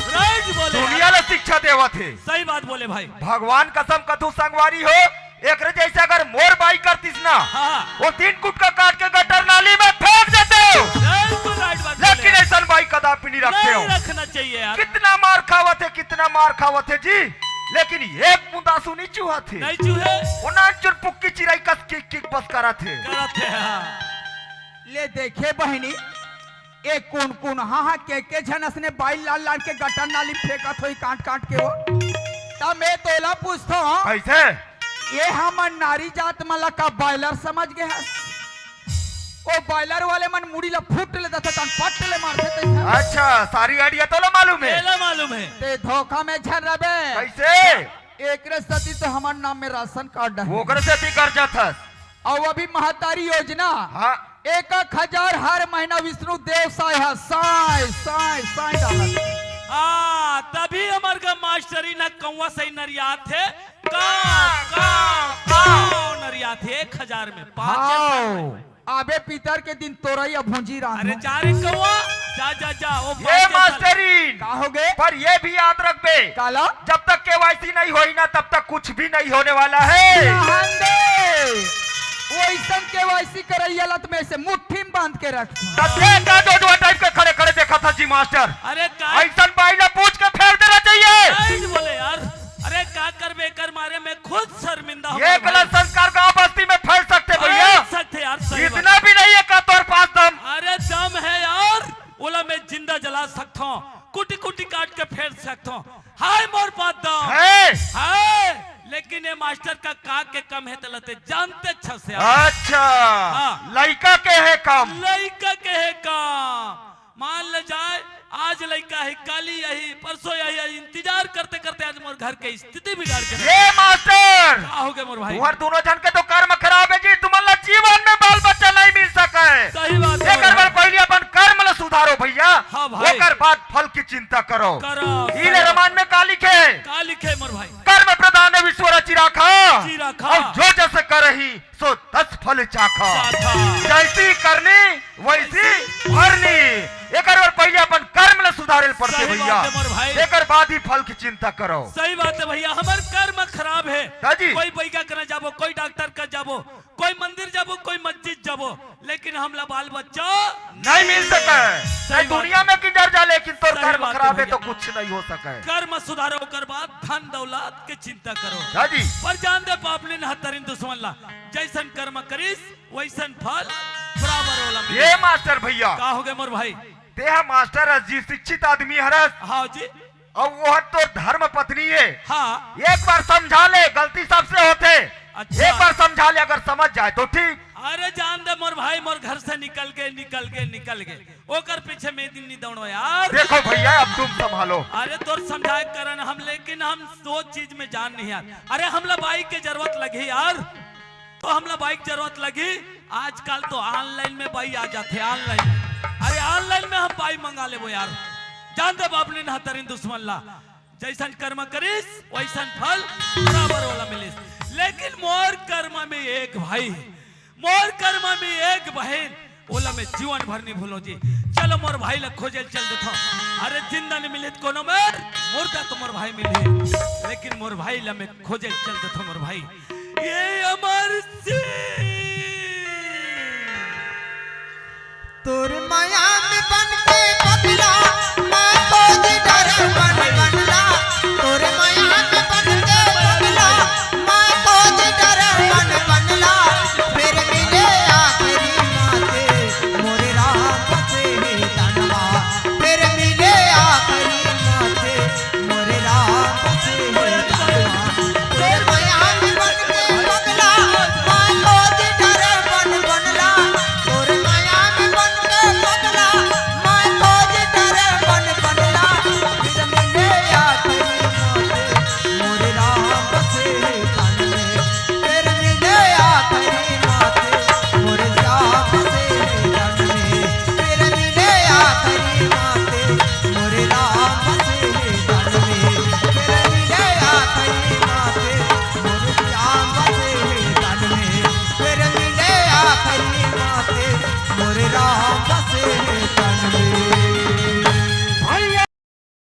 Right बोले दुनिया यार। ला शिक्षा देवत हे। सही बात बोले भाई। भगवान कसम कथू संगवारी हो, एकरे जैसे अगर मोर बाई करतीस ना, हाँ। वो तीन गुटका काट के गटर नाली में फेंक देते हो। बिल्कुल right बात बोले लेकिन यार। ऐसन बाई कदापि नहीं रखते हो। नहीं रखना चाहिए यार। कितना मार खावत हे, कितना मार खावत हे जी, लेकिन एक बूंद आंसू नहीं चूहत हे। नहीं चूहे। वो नानचुन पुक्की चिरई कस किक किक बस करत हे। करत हे, हाँ। ले देखे बहिनी, ए कुनकुनहा के के झन असने बाई लान लान के गटर नाली में फेंकत होही काट काट के वो। त मैं तोला पूछथों, कैसे? ए हमन नारी जात मन ला का बॉयलर समझ गे हस? ओ बॉयलर वाले मन मुड़ी ला फुट ले देथे, तन पट ले मारथे तैसे। अच्छा, सारी idea तोला मालूम हे? एला मालूम हे। ते धोखा में झन रबे। कैसे? एकरे सेती तो हमर नाम में राशन कार्ड हे। ओकरे सेती कर जाथस। अउ अभी महतारी योजना, हाँ। एक एक हजार हर महीना विष्णु देव साय ह, साय, साय, साय डालत हे। हाँ, तभी हमर गा मास्टरी न कौवा सही नरियात हे। काव, काव, काव नरियात हे एक हजार में, पाँच हजार में। हाव। आबे पितर के दिन तोरई अ भूंजी रांधो। अरे जा रे कौवा, जा, जा, जा, वो ए बात के मास्टरीन, का हो गे? पर ये भी याद रखबे, काला? जब तक केवाईसी नहीं होई ना, तब तक कुछ भी नहीं होने वाला है। रहन दे। वैसन केवाईसी करैया लत में से मुट्ठी में बांध के रख। तब ये का डोडुआ टाइप के खड़े खड़े देखा था जी मास्टर। अरे का ऐसन बाई ला पूछ के फेर देना चाहिए। नहीं बोले यार। अरे का करबे, एकर मारे मैं खुद शर्मिंदा हूँ ये भाई। गलत संस्कार गांव बस्ती में फैल सकथे भैया। फैल सकथे यार, सही बात। इतना भी नहीं है का तोर पास दम? अरे दम है यार, ओला मैं जिंदा जला सकथों, कुटी कुटी काट के फेर सकथों। हाय मोर पास दम है। है, लेकिन ये मास्टर का का के कम है तलते जानते अच्छा से यार। अच्छा, हाँ। लइका के है कम। लइका के है कम। मान ले जाए, आज लइका हे, काली यही, परसों यही, आज इंतजार करते करते आज मोर घर के स्थिति बिगाड़ के रख ये मास्टर! का हो गया मोर भाई? तुम्हार दोनों जन के तो कर्म खराब है जी, तुम्हार ला जीवन में बाल बच्चा नहीं मिल सका है। सही बात है एकर भाई। बार पहले अपन कर्म ला सुधारो भैया, हाँ भाई। ओकर बाद फल की चिंता करो। करो, ई ले सही। रमान में का लिखे? का लिखे मोर भाई? कर्म प्रधान विश्व रचि राखा। रचि राखा। और जो जस करही सो दस फल चाखा। चाखा। जैसी करनी वैसी भरनी। एकर बर पहले अपन कर्म ल सुधारे ल पड़थे सही भैया। बात है मोर भाई। एकर बाद ही फल की चिंता करो। सही बात है भैया, हमर कर्म खराब है। हाँ जी। कोई बैगा करा जाबो, कोई डॉक्टर करा जाबो, कोई मंदिर जाबो, कोई मस्जिद जाबो, लेकिन हमला बाल बच्चा नहीं मिल सके। सही बात दुनिया है। में किधर जा, लेकिन तोर सही कर्म बात है खराब है भैया। तो कुछ नहीं हो सके। कर्म सुधारो, ओकर बाद धन दौलत के चिंता करो। हाँ जी। पर जान दे पापलिन हत्तरिन दुश्मन ला, जैसन कर्म करिस वैसन फल बराबर ओला मिले। ये मास्टर भैया। का हो गए मोर भाई? तेहा मास्टर हस जी, शिक्षित आदमी हरस। हाँ जी। अउ वो हर तोर धर्म पत्नी है। हाँ। एक बार समझा ले, गलती सबसे होथे। अच्छा। एक बार समझा ले, अगर समझ जाए तो ठीक, अरे जान दे मोर भाई, मोर घर से निकल गे, निकल गे, निकल गे, ओकर पीछे मैं दिन नहीं दौड़ो यार। देखो भैया, अब तुम संभालो। अरे तोर समझाए करन हम, लेकिन हम दो चीज में जान नहीं यार। अरे हमला बाई के जरूरत लगही यार, तो हमला बाई के जरूरत लगही। आजकल तो ऑनलाइन में बाई आ जाथे, ऑनलाइन। अरे ऑनलाइन में हम बाई मंगा लेबो यार। जान दे बाबली नहतरीन दुश्मन ला, जैसन कर्म करिस वैसन फल बराबर ओला मिलिस। लेकिन मोर कर्म में एक भाई, मोर कर्म में एक बहिन, ओला मैं जीवन भर नहीं भूलो जी। चलो मोर भाई ला खोजे चल देथो। अरे जिंदा नहीं मिले त कोनो मेर, मुर्दा तो मोर भाई मिले, लेकिन मोर भाई ला मैं खोजे चल देथो मोर भाई। ये अमर सिंह। तोर माया में बन के बदला, मैं खोज डर मन